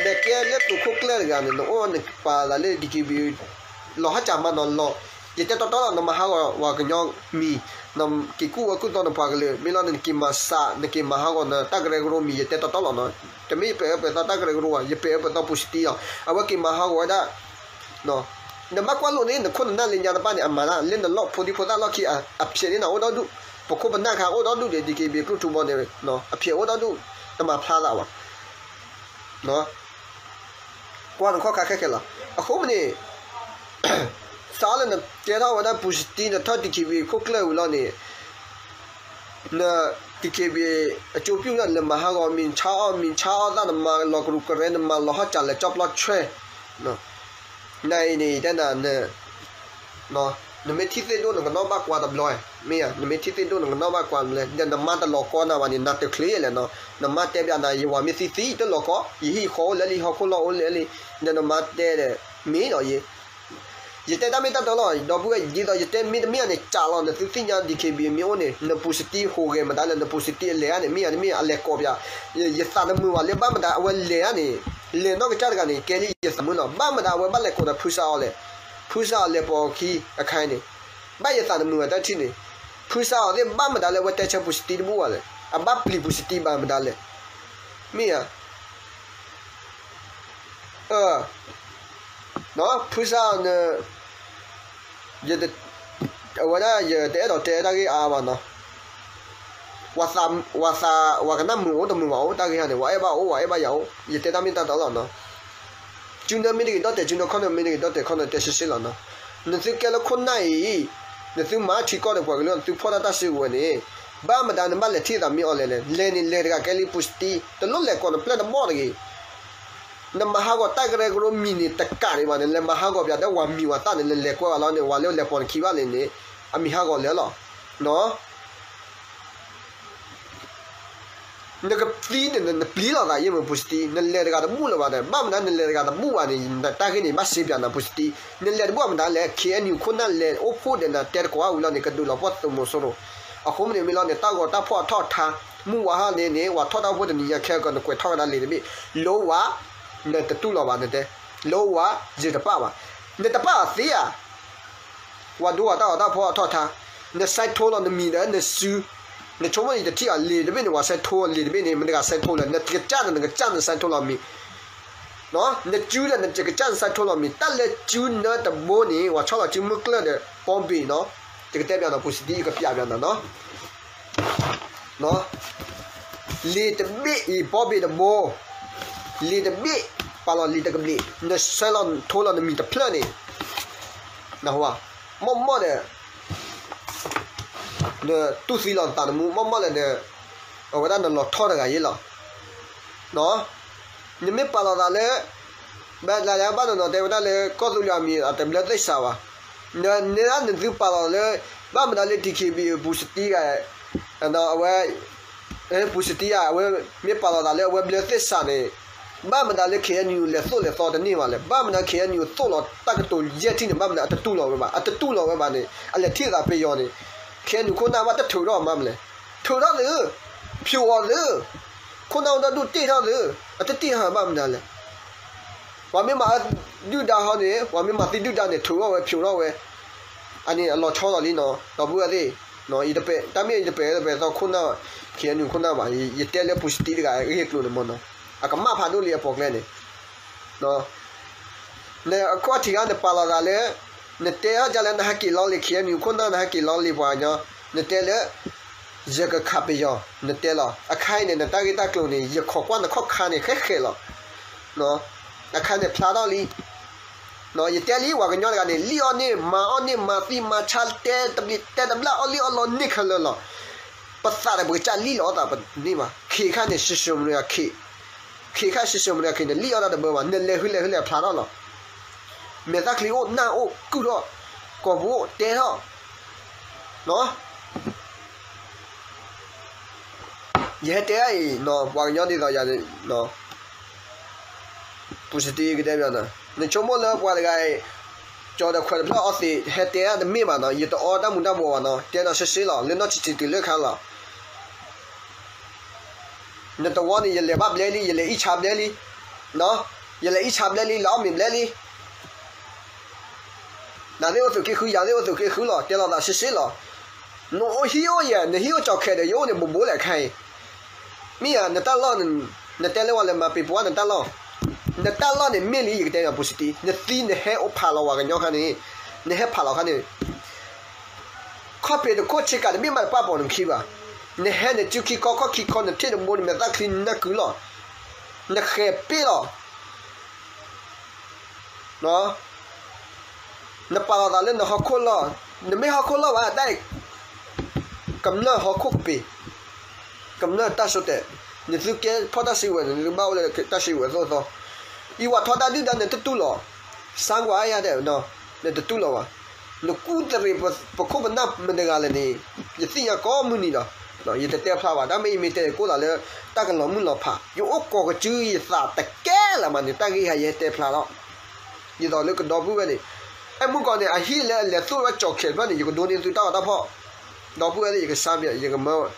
နကဲလၢသုးခိၣ်ကျၢၢ်တဂၤန့ၣ် နအိၣ်နပာ်သးလၢ DKBA လီၤဟါကၢ်မးနီၤလီၤ ယတဲတီတီလီၤ နမၤဟးဂီၤဝဲကညီမံၤ, နက့ၤကူၣ်အၢကူၣ်သီနပှၤကလုာ် မ့ၢ်လီၤ နက့ၤမၤစး နက့ၤမၤဟးဂီၤနတၢ်ကရၢကရိမံၤ ယတဲတီတီလီၤနီၤ. တမ့ၢ်ယပာ်အၢပာ်သီတၢ်ကရၢကရိဘၣ် ယပာ်အၢပာ်သီ ပူၤစတံလီၤ. အဝဲက့ၤမၤဟးဂီၤဝဲဒၣ် နဘၣ်ကွၢ်လိန့ၣ် နခိၣ်နနၢ်လၢညါတဖၣ်န့ၣ် အမၤတၢ်လၢနလီၢ်ဖိဒံဖိသၣ်လီၢ်ခံ အဖျဲးန့ၢ်နၤအိၣ်ဒီဒူၣ်, ပခိၣ်ပနၢ်ခါအိၣ်ဒီဒူၣ်ဒီး DKBA ကလုာ်ထူဘီန့ၣ် အဖျဲးအိၣ်ဒီဒူၣ်, တမၤဖျါသးဘၣ်. ကွၢ်နခီၣ်ခါခဲခဲလီၤ. အဃိမ့ၢ်န့ၣ် စးလၢနကဲထီၣ်ဝဲဒၣ်ပူၤစတံ နထီၣ် DKBA ခိၣ်ကျၢၢ်ဝံၤလီၤန့ၣ် န DKBA အကၠိပျူၢ်လၢနမၤဟးဂီၤ မ့ၢ်ဆါအီၣ် မ့ၢ်ဆါအီၣ်သၣ် နမၤလီၤကရူၢ်ကရၢ နမၤလီၤဟီၣ်စးလဲၤကၠီပျီဆွဲ နအံၤန့ၣ် ယတဲနၤ နမ့ၢ်ထံၣ်သ့ၣ်ဒိၣ် နကနီၣ်ဘၣ်ကွၢ်တဘျီ, မ့ၢ်ဧါ, နမ့ၢ်ထံၣ်သ့ၣ်ဒိၣ် နကနီၣ်ဘၣ်ကွၢ်တဘျီ ဒီးနမါတလီၤကီနၤဘၣ်န့ၣ် နၤတချုးလဲၣ်နီၤ, နမါတဲဘၣ်နၤ ယဝၤမ့ၢ်သံသံ တလီၤကီ, ယဟံၣ်ဃီအိၣ်လၢလံ ဟီၣ်ခိၣ်လီၢ်အိၣ်လၢလံ, ဒီးနမါတဲဒီး မ့ၢ်လီၤယဲ ယတဲတၢ်မ့ၢ်တၢ်တီလီၤ ဒီပုၢ်ဝဲၢ် ဒ်သိးယတဲမ့ၢ်တမ့ၢ်ဧါန့ၣ် စးလီၤ နသုသ့ၣ်ညါ DKBA မ့ၢ်အိၣ်န့ၣ် နပူၤစတံဟူးဂဲၤမတၤလဲၣ် နပူၤစတံအလဲၤဧါန့ၣ် မ့ၢ်ဧါ တမ့ၢ်အလဲၤကိးပၠး, ယသးတမုာ်ဘၣ်လၢဘၣ်မတၤအဝဲလဲၤဧါန့ၣ်, လဲၤနီၢ်ကစၢ်တဂၤန့ၣ် ကဲလံယသးမုာ်လီၤ ဘၣ်မတၤအဝဲဘၣ်လဲၤကိးဒီးဖုစးအီၤလဲၣ်, ဖုစးအီၤလဲၤပိာ်အခံအခါန့ၣ်, ဘၣ်ယသးတမုာ်ဘၣ်တၢ်ထံၣ်န့ၣ်, ဖုစးအီၤသ့ၣ်ဘၣ်မတၤလၢအဝဲတဲဆၢပူၤစတံတဘူၣ်ဘၣ်လဲၣ်, အဘၣ်ပျံၤပူၤစတံဘၣ်မတၤလဲၣ်, မ့ၢ်ဧါ ဖုစးအီၤန့ၣ် အဝဲဒၣ်ယတအဲၣ်ဒိးတဲတၢ်ဂ့ၢ်အါအါဘၣ်နီၤ, ဝၤသး ဝၤကနၣ်မုာ်အိၣ်တမုာ်ဘၣ်အိၣ် တၢ်ဂ့ၢ်ဟါန့ၣ် ဝၤအဲၣ်ဘၣ်အိၣ် ဝၤအဲၣ်ဘၣ်ယၤအိၣ် ယတဲတၢ်မ့ၢ်တၢ်တီလီၤနီၤ, စုနၢမ့ၢ်တဂ့ၤဒီၣ်တဲာ် စုနၢခီၣ်နၢမ့ၢ်တဂ့ၤဒီၣ်တဲာ်ခီၣ်နၢ တဲဆှဲဆှဲလီၤနီၤ, နသုကဲလၢခိၣ်နၢ်အံၤ နသုမၤထံကီၢ်ဒီးပှၤကလုာ် နသုဖီၣ်တၢ်တၢ်စုကဝဲၤန့ၣ်, ဘၣ်မတၤနဘၣ်လဲၤထံၣ်သးမ့ၢ်အီၤလဲၣ်လဲၣ်, လဲၤန့ၣ်လဲၤတဂၤကဲလံပူၤစတံ, တလိၣ်လဲၤကိးနပျဲၢ်တဘီၣ်တဂ့ၤ နမၤဟးဂီၤတၢ်ကရၢကရိမံၤန့ၣ် တကးဒံးဘၣ်န့ၣ် လဲၤမၤဟးဂီၤပၠးဒီးဝၤမံၤဝၤသၣ်န့ၣ် လဲၤလဲၤကွဲးဝဲလီၤန့ၣ် ဝၤလၢလဲၤပိာ်နခံဘၣ်လံန့ၣ် အမံၤဟးဂီၤလၢာ်လီၤ. နကသံန့ၣ် နပျံၤလိာ်သးယဲၢ်မ့ၢ်ပူၤစတံ နလဲၤတဂၤတဘူၣ်လၢၤဘၣ်ဒီး ဘၣ်မတၤနလဲၤတဂၤတဘူၣ်ဘၣ်န့ၣ် တၢ်ဂ့ၢ်န့ၣ် ဘၣ်စံးပၠးနၤပူၤစတံ, နလဲၤတဘူၣ်ဘၣ်မတၤလဲၣ် KNU ခိၣ်နၢ်လဲၤအိၣ်ဖှိၣ်ဒီးနၤတဲတကိးအါဝံၤလီၤန့ၣ် ကဒုးလီၤပှီၢ်သုးမီၤစိရိၤ, အဃိမ့ၢ်န့ၣ်မ့ၢ်လီၤန့ၣ် တၢ်ဂီၤတၢ်ဖီၣ်အထီၣ်ထါ, မုၢ်ဝါဟါန့ၣ်န့ၣ် ဝၤထီၣ်တၢ်အိၣ်ဖှိၣ်တနံၤညါခဲကီး နကွဲးထီၣ်ကဒါလံာ်တဘ့ၣ်, လၢဝၤ နတတူၢ်လီၤဘၣ်နတဲ, လၢဝၤ ယတပၣ်ဘၣ်, နတပၣ်အီၤသ့ဧါ ဝၤဒိဝၤတၢ်ဂီၤတၢ်ဖီၣ်အထီၣ်ထါ, နဆဲးထိလီၤနမံၤဒီးနစု, နဆိကမိၣ်ယတထံၣ်အီၤလံာ်တဘ့ၣ်န့ၣ် ဝၤဆဲးထိလံာ်တဘ့ၣ်န့ၣ် မတၤတဂၤဆဲးထိလဲၣ်, နကစၢ်ဒီးနကစၢ်နဆဲးထိလီၤမံၤ, နစုဒီးနကစၢ်နဆဲးထိလီၤမံၤ, တၢ်လၢစုနၢတဘိန့ၣ် ဝၤဆီလီၤစုမုၢ်ကျၢၢ်ဒီး ပီဘ့ၣ်နီၤ, ယကတဲပၠးနီၤ ပူၤစတံ ယကပၠးပၠးနီၤနီၤ လံာ်တဘ့ၣ်အံၤ ပီဘ့ၣ်တဘိ, လံာ်တဘ့ၣ် ပာ်လီၤလံာ်တကဘျံး, နဆဲးလီၤထိလီၤနမံၤတဖျၢၣ်န့ၣ်, မ့ၢ်မ့ၢ်ဒီး နတူၢ်သံလီၤနသးနမူ မ့ၢ်မ့ၢ်ဒီး အဝဲဒၣ်နလီၤထီၣ်တဂၤယ့လီၤ. နမ့ၢ်ပာ်လီၤသးလၢ ဘၣ်လၢဘၣ်နီၤနီၤ တဲဝဲဒၣ်လၢ ကီၢ်သူလ့ၤအမံၤအတဘျၢသ့ၣ်စးဘၣ်, နဒၣ်နသုပာ်လီၤလၢ ဘၣ်မတၤလၢ DKBA ပူၤစတံဂၤ အဝဲ ပူၤစတံဂၤ အဝဲမ့ၢ်ပာ်လီၤသးလၢအဝဲဘျၢသ့ၣ်စးန့ၣ်, ဘၣ်မတၤလၢ KNU လဲၤသိၣ်လဲၤသီတန့ၢ်ဘၣ်လဲၣ်, ဘၣ်မတၤ KNU သိၣ်လီၤတၢ်ကတိၤယဲၢ်ထံၣ်န့ၣ် ဘၣ်မတၤအတတူၢ်လိာ်ဝဲဘၣ်, အတတူၢ်လိာ်ဝဲဘၣ်န့ၣ် အလဲၤထံၣ်သးပယီၤန့ၣ်, KNU ခိၣ်နၢ်ဘၣ်တထုးထီၣ်မးမလဲၣ်, ထုးထီၣ်သု, ဖျိးအီၤသု, ခိၣ်နၢ်အိၣ်ဒီဒူၣ်တ့ၢ်ထီၣ်သု, အတတ့ၢ်ထီၣ်ဘၣ်မတၤလဲၣ် ပှၤမ့ၢ်မၤဒုၣ်ဒါဟီန့ၣ် ပှၤမ့ၢ်မၤသံဒုၣ်ဒါန့ၣ် ထုးထီၣ်ဝဲဖျိးထီၣ်ဝဲ, အန့ၣ်အလီၤဆီလီၤလံနီၤ ဒီပုၢ်ဝဲၢ်သ့ၣ်, ယတပဲာ်တၢ်မ့ၢ်ယတပဲာ်တပဲာ်သီခိၣ်နၢ် KNU ခိၣ်နၢ်ဘၣ်, ယတဲလၢပူၤစတံတဂၤအဂ့ၢ်အကျိၤန့ၣ်မ့ၢ်နီၤ, အကမၣ်ဖးဒိၣ်လံအပိာ်ကျဲန့ၣ် နအခီၣ်ထံးခါနပာ်လီၤသးလၢ နတဲထီၣ်ဒ်လၢနဟဲက့ၤလီလံ KNU ခိၣ်နၢ် နဟဲက့ၤလီလံပှၤကညီ, နတဲလၢ ယကခးပယီၤ နတဲလီၤ. အခါအံၤန့ၣ် နတၢ်ဂ့ၢ်တၢ်ကျိၤန့ၣ် ယခိးကွၢ်နခီၣ်ခါန့ၣ် ဃဲဃဲလီၤ. အခါန့ၣ်ဖျါထီၣ်လံ. ယတဲလံ ပှၤကညီတဂၤန့ၣ် လံၣ်အီၣ်န့ၢ် မၤအီၣ်န့ၢ် မၤသံမၤဆါ တဲတဘျံးတဲတဘျၣ် အီၣ်လံၣ်အီၣ်လီန့ၢ်ခဲလၢာ်လီၤ. ပသးဒီးပကစၢ်လံၣ်လီၤအီၣ်သးပန့ၢ်ဘၣ်. ခ့ခါန့ၣ် စံၣ်စိၤမရံခ့, ခ့ခါစံၣ်စိၤမရံခ့န့ၣ် လံၣ်အီၣ်တၢ်တဘၢဘၣ်. နလဲၤဟုလဲၤဟုလဲၤဖျါထီၣ်လီၤ. မဲာ်သၣ်ချံအိၣ် နၢ်အိၣ် ကုၢ်ထီၣ် ကိာ်ပူၤအိၣ်တဲထီၣ် ယဟဲတဲအံၤ ပှၤကညီဒ်သိးယၤန့ၣ် ပူၤစတံကတဲဘၣ်နၤ, နဆိကမိၣ်လၢပှၤတဂၤအံၤ ကၠီၤဒီးခွဲးတဖျၢၣ်အီသံး ဟဲတဲတၢ်တမ့ၢ်ဘၣ်နီၤ, ယတအီတၢ်မူၤတၢ်ဘှီးဘၣ်နီၤ, တဲနီၤရှဲရှဲလီၤ, လၢနီၢ်ဆံးဆံးတုၤလၢခါလီၤ. နတဝီန့ၣ် ယလဲၤဘၣ်ဘျဲလံ, ယလဲၤအံၣ်ဆါဘျဲလံ, ယလဲၤအံၣ်ဆါဘျဲလံ, လဲၤအီၣ်မ့ၤဘျဲလံ. ယၤသ့ၣ်အိၣ်သုးက့ဃု, ယၤသ့ၣ်အိၣ်သုးက့ဃုလီၤ, တဲလီၤသးရှဲရှဲလီၤ. နအိၣ်ဟံၣ်အိၣ်ယဲၢ်, နဟံၣ်အိၣ်ကၠီၤခဲးဒီး ယအိၣ်န့ၣ်ဘိးဘိးလဲၣ်ခဲအံၤ. မ့ၢ်ဧါ, နတၢ်လီၢ်, နတဲလၢဝဲလၢမၤပ့ၤပဝါနတၢ်လီၢ်, နတၢ်လီၢ်န့ၣ်မ့ၢ်လံ ယကတဲန့ၣ် ပူၤစတံ, နသံနဟဲအိၣ်ဖးလီၤဝဲကညီခါန့ၣ်, နဟဲဖးလီၤခါန့ၣ် ခီၣ်ဖံးတခိၣ်ဆ့ကၤတဘ့ၣ်မး တပာ်ပီၤနခံဘၣ်. နဟဲနစုခံခီခီၣ်ခံခီ နထံၣ်တဘိ နမဲာ်သၣ်ချံနနၢ်ကုလီၤ, နဃဲၤပ့ၣ်လီၤ. နပာ်လီၤသးလၢနဟီၣ်ခိၣ်လီၢ်, နမ့ၢ်ဟီၣ်ခိၣ်လီၢ်ဘၣ်တၢ်အံၤ, ကမျၢၢ်ဟီၣ်ခိၣ်ကပ့ၤ, ကမျၢၢ်တၢ်စိတၢ်, နသုကဲဖီၣ်တၢ်စုကဝဲၤန့ၣ် နသုဘၣ်အိၣ်လၢတၢ်စုကဝဲၤအသိးအသိး, ယဝၤထီဒါဒုၣ်ဒါ နတတူၢ်လိာ်, စါကွၢ်ယါဒဲး, နတတူၢ်လိာ်ဘၣ်. နကူၣ်တရံးပခိၣ်ပနၢ်မတဂၤလဲၣ်န့ၣ်, ယသ့ၣ်ညါကိးမုၢ်နံၤလီၤ. ယတတဲဖျါဘၣ်, တၢ်မ့ၢ်ယမ့ၢ်တဲကိၣ်သးလၢ တၢ်ကလီၤမုၢ်လီၤဖး, ယအိၣ်ကိးကစုယသးတကဲလၢၤမးန့ၣ်, တၢ်ဂ့ၢ်ဟးယဟဲတဲဖျါလီၤ. ဒ်သိးလၢကဒီပုၢ်ဝဲၢ်န့ၣ်, အဲၣ်မုၢ်ကီၢ်န့ၣ် အဟံၣ်လၢအလဲၤသူၣ်ဝဲကၠီၤခဲးတဖျၢၣ်န့ၣ် ယကဒိးန့ၢ်သုတၢ်ဂီၤတၢ်ဖီၣ်, ဒီပုၢ်ဝဲၢ်သ့ၣ် ယကစါဘၣ်, ယကမၢ,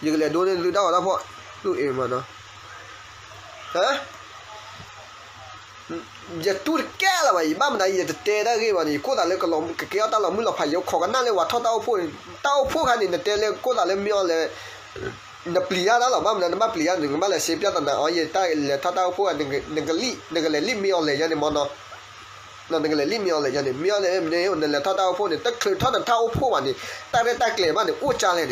ယကလဲၤဒိးန့ၢ်သုတၢ်ဂီၤတၢ်ဖီၣ်, သူၣ်အ့ၣ်မးနီၤ, ယတူၢ်တကဲလၢၤဘၣ်, ယဘၣ်မနုၤ ယတတဲတၢ်ဂ့ၢ်ဘၣ်န့ၣ်, ယကိၣ်သးလၢကကဲထီၣ်တၢ်လီၤမုၢ်လီၤဖး, ယခိးကနၣ်လၢဝၤထီၣ်တၢ်အိၣ်ဖှိၣ်န့ၣ်, တၢ်အိၣ်ဖှိၣ်ခါန့ၣ် နတဲလၢကိၣ်သးလၢမ့ၢ်အီၤလဲၣ်, နပျံၤတၢ်လီၤ, ဘၣ်မနုၤနဘၣ်ပျံၤတၢ်, နကဘၣ်လဲၤစ့ပျၢ်သနာ်အီၤ, ယတၢ်လဲၤထီၣ်တၢ်အိၣ်ဖှိၣ်, နကလဲၤလံၣ်မ့ၢ်အီၤလဲၣ်ယါန့ၣ်မ့ၢ်နီၤ, နကလဲၤလံၣ်မ့ၢ်အီၤလဲၣ်ယါန့ၣ်, မ့ၢ်အီၤလဲၣ်မ့ၢ်န့ၣ် နလဲၤထီၣ်တၢ်အိၣ်ဖှိၣ်န့ၣ် တချုးထီၣ်နတၢ်အိၣ်ဖှိၣ်ဘၣ်န့ၣ်, တၢ်ရဲၣ်တၢ်ကျဲၤဘၣ်န့ၣ် အိၣ်ကၢ်လဲၣ်န့ၣ်,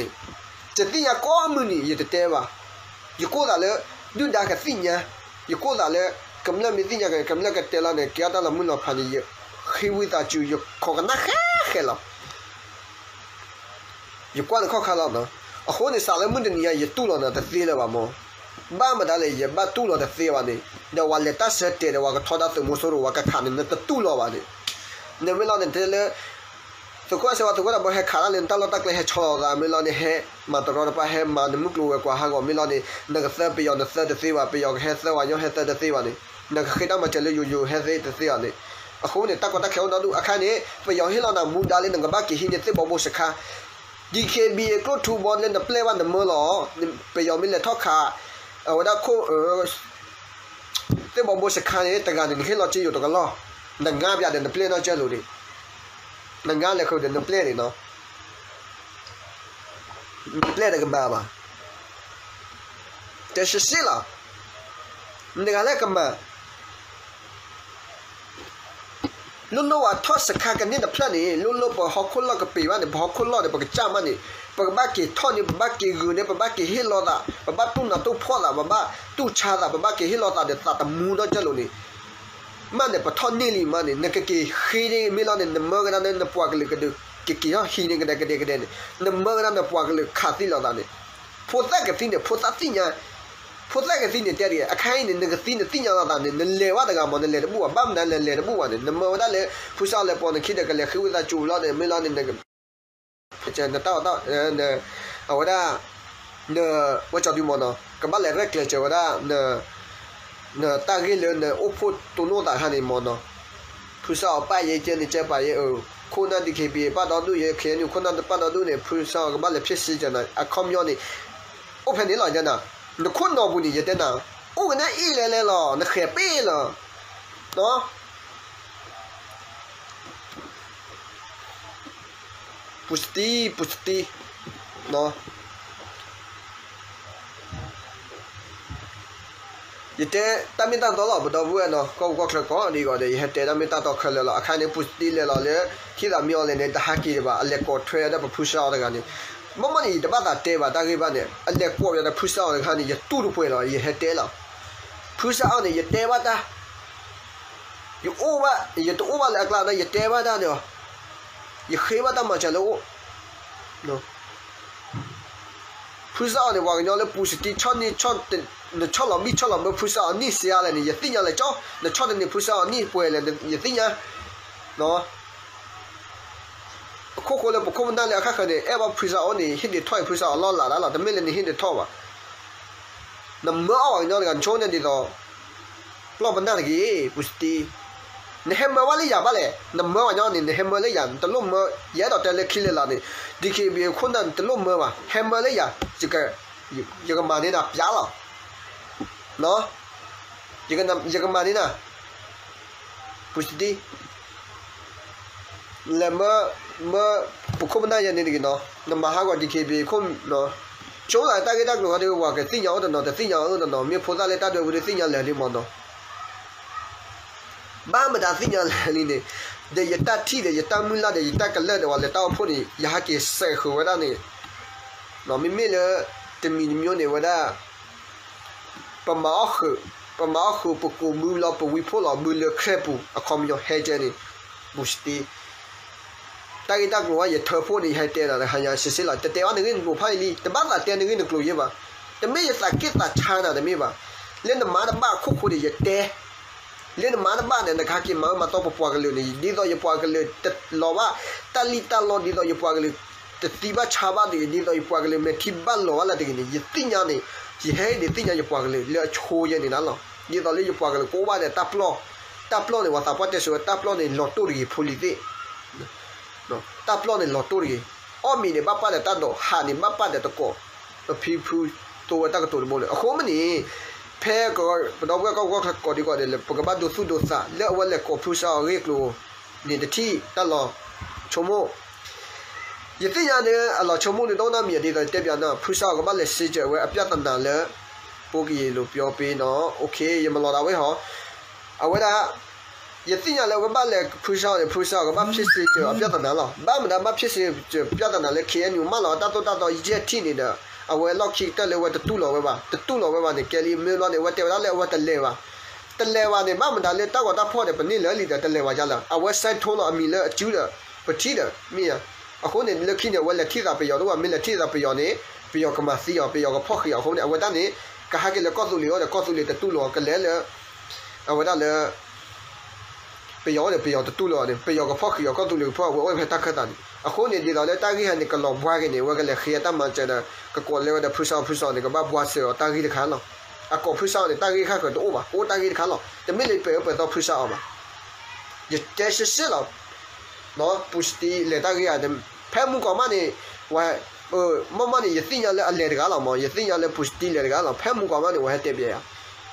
ယသ့ၣ်ညါကိးမုၢ်နံၤ ယတတဲဘၣ်. ယကိၣ်သးလၢ ဒုၣ်ဒါကသ့ၣ်ညါ, ယကိၣ်သးလၢ ကမျၢၢ်မ့ၢ်သ့ၣ်ညါက့ၤ ကမျၢၢ်ကတဲလီၤန့ၣ် ကဲထီၣ်တၢ်လီၤမုၢ်လီၤဖးန့ၣ် ယဃ့ဝံသးစူၤ ယခိးကနၣ်ဃဲဃဲလီၤ. ယကွၢ်နခီၣ်ခါလီၤနီၤ. အဃိန့ၣ် စးလၢမုၢ်တနံၤညါ ယတူၢ်လိာ်နၤတသ့လၢၤဘၣ်မၢ်. ဘၣ်မတၤလဲၣ် ယဘၣ်တူၢ်လိာ်တသ့ဘၣ်န့ၣ်, ဒီးဝဲလဲၤတၢ်ဆၢတဲာ်ဒီး ဝဲကထီဒါသုးမီၤစိရိၤ ဝဲကခးန့ၣ် နတတူၢ်လိာ်ဘၣ်န့ၣ်, နမ့ၢ်လီၤန့ၣ်တဲလၢ သုးခိၣ်စ့ဝါ သုးခိၣ်ဒၢဘီ ဟဲခးတၢ်လၢနတၢ်လီၢ်တၢ်ကျဲ ဟဲဆီလီၤသး မ့ၢ်လီၤန့ၣ် ဟဲမၤတရီတပါ ဟဲမၤနမုၢ်ကျိၤဝဲၤကွာ်ဟးဂီၤ မ့ၢ်လီၤန့ၣ် နကသၢပယီၤနသၢတသ့ဘၣ်, ပယီၤကဟဲသၢဝဲညီ ဟဲသၢတသ့ဘၣ်န့ၣ်, နကဃ့တၢ်မၤစၢၤလၢယိယိ ဟဲသ့တသ့ဘၣ်န့ၣ်. အဃိန့ၣ် တၢ်ကီတၢ်ခဲအိၣ်ဒီဒူၣ်အခါန့ၣ် ပယီၤဟ့ၣ်လီၤနၤမူဒါလၢနကဘၣ်က့ၤဟံးန့ၢ်သ့ၣ်ဘီဘိစခါ DKBA ကျိၣ်ထူဘီလၢနပျဲၢ်ဘၣ်နမၢလီၤ. ပယီၤမ့ၢ်လဲၤထီၣ်ခး အဝဲဒၣ်ခိၣ် သ့ၣ်ဘီဘိစခါန့ၣ် တဂၤန့ၣ် နဟ့ၣ်လီၤစ့ယိၤတကလီၢ်, နငါပၠးဒီးနပျဲၢ်နီၢ်ကၢလိၤန့ၣ်, နငါလဲၤဃုာ်ဒီးနပျဲၢ်န့ၣ်နီၤ, နပျဲၢ်တကမၤဘၣ်, တဲရှဲရှဲလီၤ, နတဂၤလၢကမၤ လိၣ်လိၣ်ဝဲထီၣ်စခါကန့ၢ်တဖျၢၣ်န့ၣ် လိၣ်လိၣ်ပဟီၣ်ခိၣ်လီၢ်ကပ့ၤဘၣ်န့ၣ် ပဟီၣ်ခိၣ်လီၢ်န့ၣ် ပကစၢ်မးန့ၣ် ပကဘၣ်က့ၤထီၣ်န့ၣ် ပဘၣ်က့ၤဂုာ်န့ၣ် ပဘၣ်က့ၤဟ့ၣ်လီၤသး ပဘၣ်တူၢ်နးတူၢ်ဖှီၣ်သး ပဘၣ်တူၢ်ဆါသး ပဘၣ်က့ၤဟ့ၣ်လီၤသးဒီးသးတမူနီၢ်ကၢလိၤန့ၣ် မးန့ၣ် ပထီၣ်န့ၢ်လံမးန့ၣ် နကက့ၤဃ့န့ၢ်မ့ၢ်လီၤန့ၣ် နမၢကဒါန့ၣ် နပှၤကလုာ်ကဒုး ကက့ၤထီၣ်ဟံးန့ၢ်ကဒဲကဒဲကဒဲန့ၣ် နမၢကဒါနပှၤကလုာ်ခးသံလီၤသးန့ၣ် ဖိသၣ်ကသံန့ၣ် ဖိသၣ်သ့ၣ်ညါ ဖိသၣ်ကသံန့ၣ် တဲတဂ့ၤ အခါအံၤန့ၣ် နကသံနသ့ၣ်ညါလီၤသးန့ၣ် နလဲၤဘၣ်တဂၤမး နလဲၤတဘူၣ်ဘၣ် ဘၣ်မနုၤလဲၤတဘူၣ်ဘၣ်န့ၣ် နမၢဝဲဒၣ်လၢ ဖုစၢ်အီၤလဲၤပိာ်နခံဒီး ကလဲၤဃ့ဝံသးစူၤလီၤန့ၣ် မ့ၢ်လီၤန့ၣ် နတၢ် အဝဲဒၣ် န ဝဲကၠီဒုမးနီၤ ကဘၣ်လဲၤရဲၣ်ကျဲၤစၢၤဝဲဒၣ် နတၢ်ဂ့ၢ်လၢနအိၣ်ဖှိၣ်တိၢ်နီၣ်သးခါန့ၣ်မးနီၤ ဖုစၢ်အီၤပၣ်ယဲကဲန့ၣ်ကဲပာ်ယဲအ ခိၣ်နၢ် DKBA ပၣ်ဒီဒူၣ်ယဲ KNU ခိၣ်နၢ်ပၣ်ဒီဒူၣ်န့ၣ် ဖုစၢ်အီၤကဘၣ်လဲၤဖျဲးစံကၢၤနၤ အခီပညီန့ၣ် အိၣ်ဖဲန့ၣ်လီၤယဲနၤ နခိၣ်နီၢ်ပူၤန့ၣ် ယတဲနၤ အိၣ်ကနၣ်အ့ၣ်လဲၣ်လဲၣ်လီၤ နဃဲၤပ့ၣ်လီၤ ပူၤစတံ ပူၤစတံ ယတဲတၢ်မ့ၢ်တၢ်တီလီၤ ပဒီပုၢ်ဝဲၢ်နီၤ ကီၢ်ပူၤကီၢ်ချၢကိးဒံးဂီၤဒီး ယဟဲတဲတၢ်မ့ၢ်တၢ်တီခဲလၢာ်လီၤ အခါန့ၣ် ပူၤစတံလဲၤလီၤလၢ ထံၣ်သးမ့ၢ်အီၤလဲၣ်န့ၣ် တဟးက့ၤဒံးဘၣ် အလဲၤကိးထွဲဝဲဒၣ်ပဖုစၢ်အီၤတဂၤန့ၣ် မ့ၢ်မ့ၢ်န့ၣ် ယတဘၣ်သးတဲဘၣ်တၢ်ဂ့ၢ်ဘၣ်န့ၣ် အလဲၤကိးဝဲဒၣ်ဖုစၢ်အီၤတဂၤန့ၣ် ယတူၢ်တပှဲၤလီၤ ယဟဲတဲလီၤ ဖုစၢ်အီၤန့ၣ် ယတဲဘၣ်တၢ် ယအိၣ်ဘၣ် ယတအိၣ်ဘၣ်လၢအကျါဒီး ယတဲဘၣ်တၢ်န့ၣ် ယဃ့ဘၣ်တၢ်မၤစၢၤလၢအိၣ် ဖုစၢ်အီၤန့ၣ် ပှၤကညီလၢပူၤစတံ နဆီၣ်လီၤဘံၣ်ဆီၣ်လီၤဘၢဖုစၢ်အီၤနံၣ်စှၤလဲၣ်န့ၣ် ယသ့ၣ်ညါလဲၣ်ကၠီ နဆီၣ်တန့ၢ်ဖုစၢ်အီၤနံၣ်ပှဲၤလဲၣ် ယသ့ၣ်ညါ အခိၣ်ဃိလၢပခိၣ်ပနၢ်လၢအခါဃၢၤန့ၣ် အဲၣ်ဘၣ်ဖုစၢ်အီၤန့ၣ် ဟ့ၣ်ဒုးထီၣ်အံၤဖုစၢ်အီၤလီၢ်လၤဒၣ်လီၤ တမ့ၢ်လၢနဟ့ၣ်ဒုးထီၣ်ဘၣ် နမၢအီၣ်ပှၤကညီတဂၤ နဆိကမိၣ်န့ၣ်ဒ်သိး ပျီၢ်ပနၢ်တဂ့ၤ ပူၤစတံ နဟဲမၢဘၣ်လၢယၤဘၣ်လဲၣ် နမၢပှၤကညီန့ၣ် နဟဲမၢလၢယၤ နတလိၣ်မၢ ယအဲၣ်ဒိးတဲလၢခံလၢာ်လီၤန့ၣ် DKBA ခိၣ်နၢ် နတလိၣ်မၢဘၣ် ဟဲမၢလၢယၤ ယကမၤန့ၢ်နၤပျါလီၤ ယကမၤန့ၢ်နၤ ပူၤစတံ လဲၤမၢ, မၢ, ပခိၣ်ပနၢ်ယဲန့ၣ်တဂ့ၤနီၤ, နမၤဟးဂီၤ ဒီး ခ့ဘ့ ခိၣ်နီၤ, ဆိလၢတၢ်ဂ့ၢ်တၢ်ကျိၤခါဒီး ပှၤကသ့ၣ်ညါအိၣ်တနီၤ တသ့ၣ်ညါအိၣ်တနီၤ, မ့ၢ်ဖိသၣ်လၢတၢ်ဒွဲၣ်ဝံၤဒီးသ့ၣ်ညါလဲၤလံမၢ်နီၤ. ဘၣ်မတၤသ့ၣ်ညါလဲၤလံန့ၣ်, ဒီးယတၢ်ထံၣ်ဒီး ယတၢ်မုၢ်လၢ်ဒီး ယတၢ်ကလၢၢ်ဒီး ပှၤလဲၤတၢ်အိၣ်ဖှိၣ်န့ၣ် ယဟဲက့ၤစဲးဃုာ်ဝဲဒၣ်န့ၣ်, မ့မ့ၢ်လၢ တမံၤတမံၤန့ၣ်ဝဲဒၣ် ပမၤအီၣ်ဃုာ်, ပမၤအီၣ်ဃုာ် ပကိးဘုလီၤ ပဝံဖိလီၤ ဘုလၢခရံာ်ပူၤ အခီပညီဟဲကဲန့ၣ်, ပူၤစတံ တၢ်ဂ့ၢ်တၢ်ကျိၤဝဲ ယထၢဖှိၣ်န့ၣ် ယဟဲတဲနၤတဟါညါ စံးစ့လီၤ တတဲဘၣ်နဂ့ၢ်နကျိၤဖးအံၤလံ, တဘၣ်သးတဲနဂ့ၢ်နကျိၤယဲဘၣ်. တမ့ၢ်ယသးက့ၣ်သးဆါနၤတမ့ၢ်ဘၣ်. လၢနမၤတဘၣ်အခိၣ်ဃိဒီးယတဲ, လၢနမၤတဘၣ်န့ၣ် နကဟဲက့ၤမၤအၢမၤသီပပှၤကလုာ်န့ၣ်, ဒ်သိးယပှၤကလုာ်တလီၤဘၣ်, တၢ်လံၣ်တၢ်လီ ဒ်သိးယပှၤကလုာ်တသံဘၣ်ဆါဘၣ်ဒီး, ဒ်သိးယပှၤကလုာ်မဲာ်ထံဘၣ်လီၤဘၣ်လၢတဂ့ၤန့ၣ်, ယသ့ၣ်ညါန့ၣ်, ယဟဲဒၣ်သ့ၣ်ညါယပှၤကလုာ်လၢအဆိယဲန့ၣ်လီၤ. ဒ်သိးလၢယပှၤကလုာ်ကအိၣ်ဘၣ်ဒီးတၢ်ပျီၢ်, တၢ်ပျီၢ်န့ၣ် ပှၤသးပှၢ်တဲဆိဝဲ တၢ်ပျီၢ်န့ၣ် လီၤတိၢ်တဂ့ၤ ဖိလံၤသ့ၣ် တၢ်ပျီၢ်န့ၣ်လီၤတိၢ်တဂ့ၤ. အီၣ်မ့ၤန့ၣ်ဘၣ်ပာ်ဒီးတၢ်ဒိး, ဟးန့ၣ်ဘၣ်ပာ်ဒီးတကိး, ပဖံဖုတိဝဲတၢ်ကတိၤတဘိန့ၣ်, အဃိမ့ၢ်န့ၣ်, ဖဲပဒီပုၢ်ဝဲၢ်ကီၢ်ပူၤကီၢ်ချၢကိးဒံကိးဒဲးလၢ ပကဘၣ်ဒိသူၣ်ဒိသး လၢအဝဲလဲၤကိးဖုစၢ်အီၤအဂ့ၢ်အကျိၤန့ၣ် တထံၣ်တၢ်လီၤဆိကမိၣ် ယသ့ၣ်ညါန့ၣ် အလီၤဆိကမိၣ်န့ၣ် တအိၣ်နီတမံၤ ဒ်သိးတဲပျးနီၤ ဖုစၢ်အီၤကဘၣ်လဲၤစ့စၢၤဝဲအပြဿနာလၢ ပကယံာ်လိာ်ပျီပ့နီၤ, ယမၤလီၤဒၣ်ဝဲဟီ, အဝဲဒၣ် ယသ့ၣ်ညါလၢအဝဲဘၣ်လဲၤဖုစၢ်အီၤန့ၣ် ဖုစၢ်အီၤကဘၣ်ဖံးစ့စၢၤအပြဿနာလီၤ. ဘၣ်မတၤဘၣ်ဖံးစ့စၢၤပြဿနာလၢ ခ့ၣ်အဲၣ်ယူၣ် မၢလီၤတၢ်သိၣ်တၢ်သီယဲၢ်ထံၣ်န့ၣ်ဒီး အဝဲလီၢ်ခံကတၢၢ်လၢအဝဲတတူၢ်လိာ်ဝဲဘၣ်, တတူၢ်လိာ်ဝဲဘၣ်န့ၣ် ကဲလံ မ့ၢ်ဘျီန့ၣ် အဝဲတဲဝဲဒၣ်လၢအဝဲတလဲၤဘၣ် တလဲၤဘၣ်န့ၣ် ဘၣ်မတၤလၢတၢ်ဂီၤတၢ်ဖီၣ်ဒီး ပန့ၢ်လၢာ်လံဒီး တလဲၤဘၣ်ယါလၢၤ, အဝဲစဲးထိလီၤအမံၤလၢအစုဒီး ပထံၣ်ဒီး မ့ၢ်ဧါ. အဃိန့ၣ် လၢခံန့ၣ် အဝဲလဲၤထံၣ်သးပယီၤတအိၣ်ဘၣ်, မ့ၢ်လဲၤထံၣ်သးပယီၤန့ၣ် ပယီၤကမၤသံအီၤ, ပယီၤကဖီၣ်ဃံးအီၤအဃိန့ၣ် အဝဲဒၣ်န့ၣ် ကဟဲက့ၤလၢကီၢ်သူလ့ၤအအိၣ်ဒီး ကီၢ်သူလ့ၤတတူၢ်လိာ်အီၤ ကလဲၤလၢ အဝဲဒၣ်လၢ ပယီၤအအိၣ်ဒီး ပယီၤတတူၢ်လိာ်အီၤန့ၣ် ပယီၤကဖီၣ်ဃံးအီၤ ကီၢ်သူလ့ၤကဖီၣ် အဝဲအိၣ်ဖဲတၢ်ခၢၣ်သးန့ၣ်. အဃိန့ၣ် ဒ်သိးလၢတၢ်ဂ့ၢ်ဟဲန့ၣ် ကလီၤဘှါက့ၤန့ၣ် အဝဲကလဲၤဃ့အတၢ်မၤစၢၤဒီး ကကိးလဲဝဲဒီးဖုစၢ်အီၤ, ဖုစၢ်အီၤန့ၣ် ကဘၣ်ဘှါစၢၤအီၤတၢ်ဂ့ၢ်တခါလီၤ. အကိးဖုစၢ်အီၤန့ၣ် တၢ်ဂ့ၢ်ခါဃၢၤတအိၣ်ဘၣ်, ကအိၣ်တၢ်ဂ့ၢ်တခါလီၤ. တမ့ၢ်လၢပၢၤအၢပၢၤသီဖုစၢ်အီၤဘၣ်. ယတဲရှဲရှဲလီၤ ပူၤစတံလဲၤတၢ်ဂ့ၢ်ဧါ, ဖဲမုၢ်ကီၤမးန့ၣ် ဝဲ မ့ၢ်မးန့ၣ် ယသ့ၣ်ညါလၢအလဲၤတဂၤလီၤမး, ယသ့ၣ်ညါလၢပူၤစတံလဲၤတဂၤလီၤ. ဖဲမုၢ်ကီၤမးန့ၣ် ဝဲဟဲတဲပျဲယၤ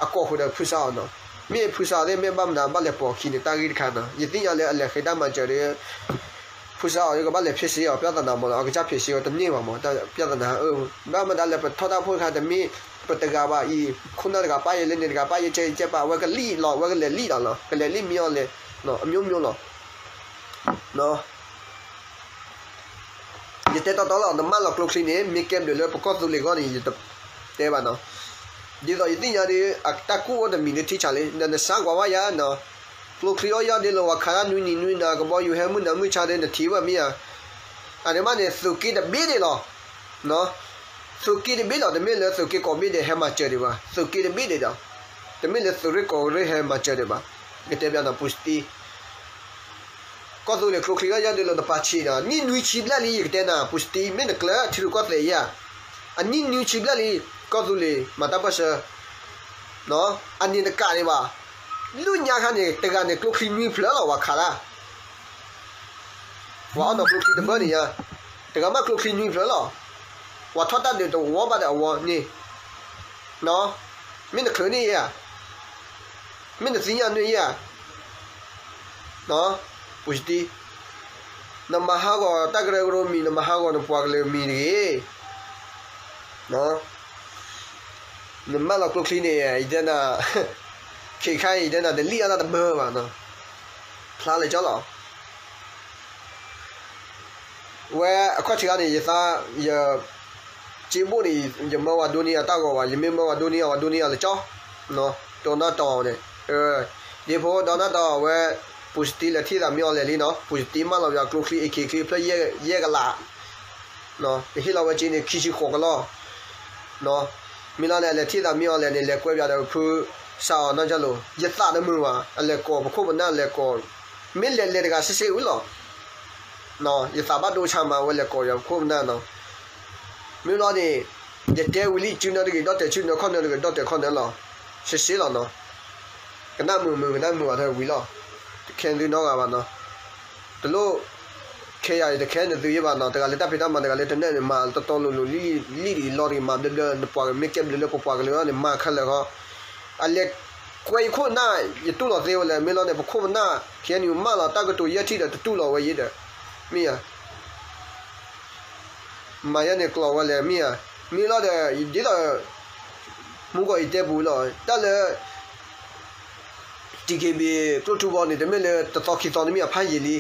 အကိးဃုာ်ဒီးဖုစၢ်အီၤနီၤ, မ့ၢ်ဖုစၢ်အီၤသ့ၣ် မ့ၢ်ဘၣ်မတၤဘၣ်လဲၤပိာ်အခံန့ၣ် တၢ်ဂ့ၢ်တခါနီၤ, ယသ့ၣ်ညါလၢအလဲၤဃ့တၢ်မၤစၢၤဒီး ဖုစၢ်အီၤဒီး ကဘၣ်လဲၤဖံးစ့အီၤ ပြဿနာမးနီၤ, အကစၢ်ဖံးစ့အီၤတန့ၢ်ဘၣ်မး, ပြဿနာ ဘၣ်မတၤလဲၣ် ပထီၣ်တၢ်ဖိတခါ တမ့ၢ်ပတဂၤဘၣ်အံၤ, ခိၣ်နၢ်တဂၤပၢ်ယဲလၢန့ၣ်တဂၤပၢ်ယဲ ကဲကဲပၢ် အဝဲကလံၣ်လီၤ အဝဲကလဲၤလံၣ်လီၤနီၤ, ကလဲၤလံၣ်မံအီၤလဲၣ်, အမျိုးမျိုးလီၤ. ယတဲတီတီလီၤ, နမၢလီၤကျိချံန့ၣ် မ့ၢ်ကဲဘျုးလၢပကီၢ်သူလ့ၤအဂီၢ်န့ၣ် ယတတဲဘၣ်နီၤ. ဒ်သိးယသ့ၣ်ညါဒီး အတၢ်ကူၣ်အိၣ်တမံၤဒီးထံဆးလံ, ဒီးနစါကွၢ်ဝဲယၤနီၤ, ကျိချံအီၣ်ယီၢ်ဒ်လီၤ ဝၤခးတၢ်နွံနံၤနွံနၤ ကဘီယူၤဟဲမုၢ်နၤမုၢ်ဆါဒီး နထံၣ်ဝဲမ့ၢ်ဧါ. အန့ၣ်မးန့ၣ် သုးက့တဘ့ၣ်ဒံးလီၤ. သုးက့တဘ့ၣ်လီၤ, တမ့ၢ်လၢသုးက့ကိးဘ့ၣ်ဒံးဟဲမၤစၢၤဒံးဘၣ်, သုးက့တဘ့ၣ်ဒံးဒီး တမ့ၢ်လၢသုးရ့ၣ်ကိးရ့ၣ်ဟဲမၤစၢၤဒံးဘၣ်. ယကတဲပျးနၤ ပူၤစတံ ကီၢ်သူလ့ၤကျိချံအီၣ်ယီၢ်ဒ်လီၤ နပာ်ဆံးဒီး နံၣ်နွံဆံဘျဲၣ်လံ ယကတဲနၤ ပူၤစတံ မ့ၢ်နကျၢၤထံရူၢ်ကီၢ်သဲးဧါ, အနံၣ်နွံဆံဘျဲၣ်လံ ကီၢ်သူလ့ၤမၤတၢ်ပၢၢ်ဆၢ, အန့ၣ်တကးဒံးဘၣ်, လၢညါခါန့ၣ် တဂၤန့ၣ် ကျိချံနွံဖျၢၣ်လီၤ ဝၤခးတၢ် ပှၤအီၣ်နီၤကျိချံတဘၢန့ၣ်ယါ, တဂၤမးကျိချံနွံဖျၢၣ်လီၤ, ပှၤထီၣ်တၢ်ဒုးတဝီဘၣ်ဒီးအဝီန့ၣ်, မ့ၢ်နချုးန့ၣ်ဧါ, မ့ၢ်နသ့ၣ်ညါန့ၣ်ဧါ, ပူၤစတံ, နမၤဟးဂီၤတၢ်ကရၢကရိမံၤ နမၤဟးဂီၤနပှၤကလုာ်မံၤတဂ့ၤ, နမၢလီၤကျိချံန့ၣ် ယတဲနၤ, ခဲခါအံၤယတဲနၤ တလံၣ်အါတၢ်တဘၢဘၣ်နီၤ, ဖျါလၢကၠီလီၤ. ဝဲအခီၣ်ထံးခါန့ၣ် ယသး, ယ, က့ဘိၣ်န့ၣ် ယမၢဝဲဒိန့ၢ်ယၤတၢ်ဂီၤဘၣ်, ယမ့ၢ်မၢဝဲဒိန့ၢ်ယၤ ဝဲဒိန့ၢ်ယၤလၢကၠီ, တီနၢ်တီၤန့ၣ်, ဒ့ဖိဒီနၢ်တီၤဝဲ, ပူၤစတံလဲၤထံၣ်သးမ့ၢ်အီၤလဲၣ်လံနီၤ, ပူၤစတံမၢလီၤပှၤကျိချံအ့ၣ်ခ့ချံဖျၢၣ်ယဲၢ်ကလး, ပဟ့ၣ်လီၤဝဲက့န့ၣ်ခံဆံဃိးကလီၢ် မ့ၢ်လီၤန့ၣ် အလဲၤထံၣ်သးမ့ၢ်အီၤလဲၣ်န့ၣ် လဲၤကွဲပၠးဒီးဖုစၢ်အီၤနီၢ်ကၠၢလိၤ, ယသးတမုာ်ဘၣ်, အလဲၤကိးပခိၣ်ပနၢ်လဲၤကိး, မ့ၢ်လဲၤလဲၤတဂၤစ့ၢ်စ့ၢ်ဝံၤလီၤ. ယသးဘၣ်ဒိဆါမး အဝဲလဲၤကိးယၤပခိၣ်ပနၢ်နီၤ. မ့ၢ်လီၤန့ၣ်, ယတဲဝံၤလံ စုနၢတဂ့ၤ ဒီၣ်တဲာ်စုနၢ ခီၣ်နၢတဂ့ၤ ဒီၣ်တဲာ်ခီၣ်နၢလီၤ. စ့ၢ်စ့ၢ်လီၤနီၤ. ကနၣ်မုာ်မုာ် ကနၣ်မုာ်ဘၣ်ထဲဝံၤလီၤ. တခဲသုနီတဂၤဘၣ်နီၤ. တလိၣ်ခဲယၤ တခဲနသုယဲၢ်ဘၣ်နီၤ, တဂၤလၢတၢ်ဖံးတၢ်မၤ တဂၤလၢတနၢ်န့ၣ် မၤတတီလိၤလိၤ လံၣ်တဂ့ၤလီတဂ့ၤ မၤဘျၢဘျၢ နပှၤကမ့ၢ်ကဲဘျုးလၢပပှၤကလုာ်အဂီၢ်န့ၣ် မၤခဲလၢာ်ဃီ, အလဲၤ ကွဲယခိၣ်နၢ် ယတူၢ်လီၤသ့ဝဲလဲၣ်, မ့ၢ်လီၤန့ၣ် ပခိၣ်ပနၢ် ခဲအံၤန့ၣ် မၢလီၤတၢ်ကတိၤယဲၢ်ထံၣ်ဒီး တတူၢ်လီၤဝဲယဲဒီး မ့ၢ်ဧါ. မၤယဲန့ၣ်ကျိၤဝဲလဲၣ် မ့ၢ်ဧါ. မ့ၢ်လီၤဒီး ဒ်သိး မူကီၢ်အံၤတဲပူၤလီၤ တၢ်လၢ DKBA ကျိၣ်ထူဘီန့ၣ် တမ့ၢ်လၢတသီခံသီန့ၣ်မ့ၢ်ဧါ ဖးယံာ်လံ.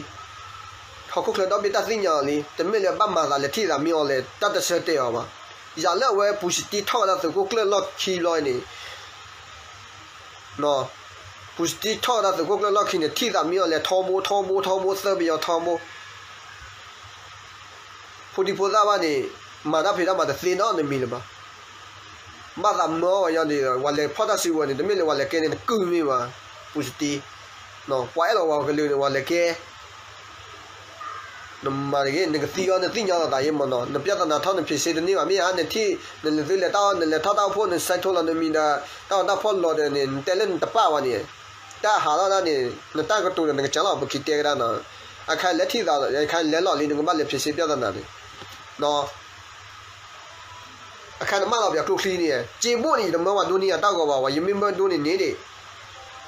ဟီၣ်ခိၣ်ချၢဒီဘ့ၣ်တၢ်သ့ၣ်ညါအီၤလံ, တမ့ၢ်လၢဘၣ်မၤသးလဲၤထံၣ်သးမ့ၢ်အီၤလဲၣ် တၢ်တဆၢတဲာ်အီၤဘၣ်. ယၤလၢအဝဲ ဖူစတံထီၣ်ဝဲဒၣ်သုးခိၣ်ကျၢၢ်လီၢ်ခံဘျီန့ၣ် ဖူစတံထီၣ်ဝဲဒၣ်သုးခိၣ်ကျၢၢ်လီၢ်ခံန့ၣ် ထံၣ်သးမ့ၢ်အီၤလဲၤထီဘိထီဘိထီဘိ သၢပယီၤထီဘိ ဖိဒံဖိသၣ်ဘၣ်န့ၣ် မၤတၢ်ဖံးတၢ်မၤတသ့နီတမံၤလၢၤဘၣ်. ဘၣ်သးမၢအီၤဝဲယီၤန့ၣ် ဝဲလဲၤဖီၣ်တၢ်စုကဝဲၤန့ၣ် တမ့ၢ်လၢဝဲလဲၤကဲန့ၣ် နကုၢ်မ့ၢ်ဘၣ် ဖူစတံ, ပှၤအဲၣ်လီၤဝဲကလုာ်န့ၣ် ဝဲလဲၤကဲ နမၤတဂ့ၤ နကသံအီၤ နသ့ၣ်ညါလီၤသးယဲမ့ၢ်နီၤ, နပြဿနာထီၣ် နဖြေရှင်းတန့ၢ်ဘၣ် မ့ၢ်ဧါ. နထံၣ် နလဲၤသုလဲၤတၢ်အီၣ် နလဲၤထီၣ်တၢ်အိၣ်ဖှိၣ် နဆဲးထိလီၤနမံၤဒီး တၢ်အီၣ်တၢ်ဖှီၣ်လီၤဒီးန့ၣ် နတဲလၢနတပာ်ဘၣ်န့ၣ် တၢ်ဟးထီၣ်ဒၣ်န့ၣ် နတၢ်ကတိၤဒီး နကစၢ်လီၤ ပခံတဲကဒါနီၤ. အခါလဲၤထံၣ်သး အခါလဲၤလီၤလံ နကဘၣ်လဲၤဖြေရှင်းပြဿနာန့ၣ် အခါနမၢလီၤပှၤကျိချံန့ၣ် စ့ဘိၣ်န့ၣ် ယတမၢဝဲဒိန့ၢ်ယၤတၢ်ဂီၤဘၣ်ဝဲ ယမ့ၢ်မၢဒိန့ၢ်န့ၣ်ဒံး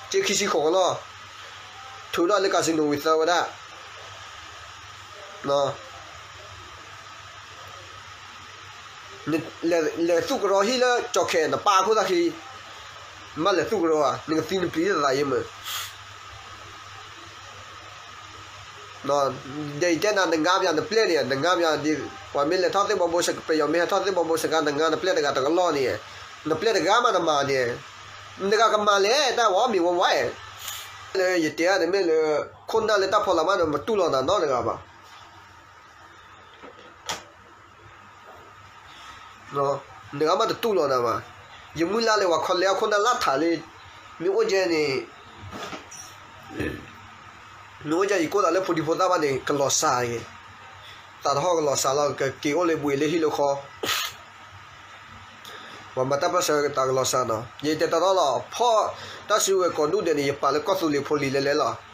စ့ခံဆံဃိးကလီၢ် ထုးထီၣ်လၢ casino ဝံၤသၢဝဲဒၣ် လဲၤသူၣ်ကရီဟံၣ်လၢကၠီၤခဲ နပၢ်ခိၣ်သၣ်ခံ နဘၣ်လဲၤသူၣ်ကရီဧါ နကသံနပျံၤသးယဲမ့ၢ် ဒီးယတဲနၤ နငါးပျၢၤနပျဲၢ်န့ၣ် နငါးပျၢၤဒ် ပှၤမ့ၢ်လဲၤထီၣ်သ့ၣ်ဘီဘိ ပယီၤမ့ၢ်ဟဲထီၣ်သ့ၣ်ဘီဘိစ့ၢ်ကီး နငါးနပျဲၢ်တဂၤတကလီၢ်န့ၣ် နပျဲၢ်တဂၤမးနမၤန့ၣ် နတဂၤကမၤလဲၣ် တၢ်ဝဲမံၤဝဲဝဲ လၢယတဲတမ့ၢ်လၢ ခိၣ်နၢ်လၢတၢ်ဖီလာ်မးဒီး ပတူၢ်လိာ်နၤနီတဂၤဘၣ် နဂၤမးတတူၢ်လိာ်နၤဘၣ်. ယမုၢ်လၢ်လၢပှၤခီလဲအခိၣ်နၢ်လၢထးလံ, မ့ၢ်အိၣ်ကဲန့ၣ်, မ့ၢ်အိၣ်ကဲယကိၢ်သးလၢဖိဒံဖိသၣ်ဘၣ်န့ၣ် ကလီၤစှၤက့ၤ, သးတဟီၣ်ကလီၤစှၤလီၤ ကက့ၤအိၣ်လၢဘှံးလၢဟံၣ်လၢဃီ, ပှၤမၤတၢ်ပၢၢ်ဆၢသးကလီၤစှၤနီၤ. ယတဲတီတီလီၤ ဖီၣ်တၢ်စုကဝဲၤကိးဒူၣ်ဒဲးန့ၣ် ယပာ်လၢကီၢ်သူလ့ၤဖိလံၤလဲၤလဲၤလီၤ.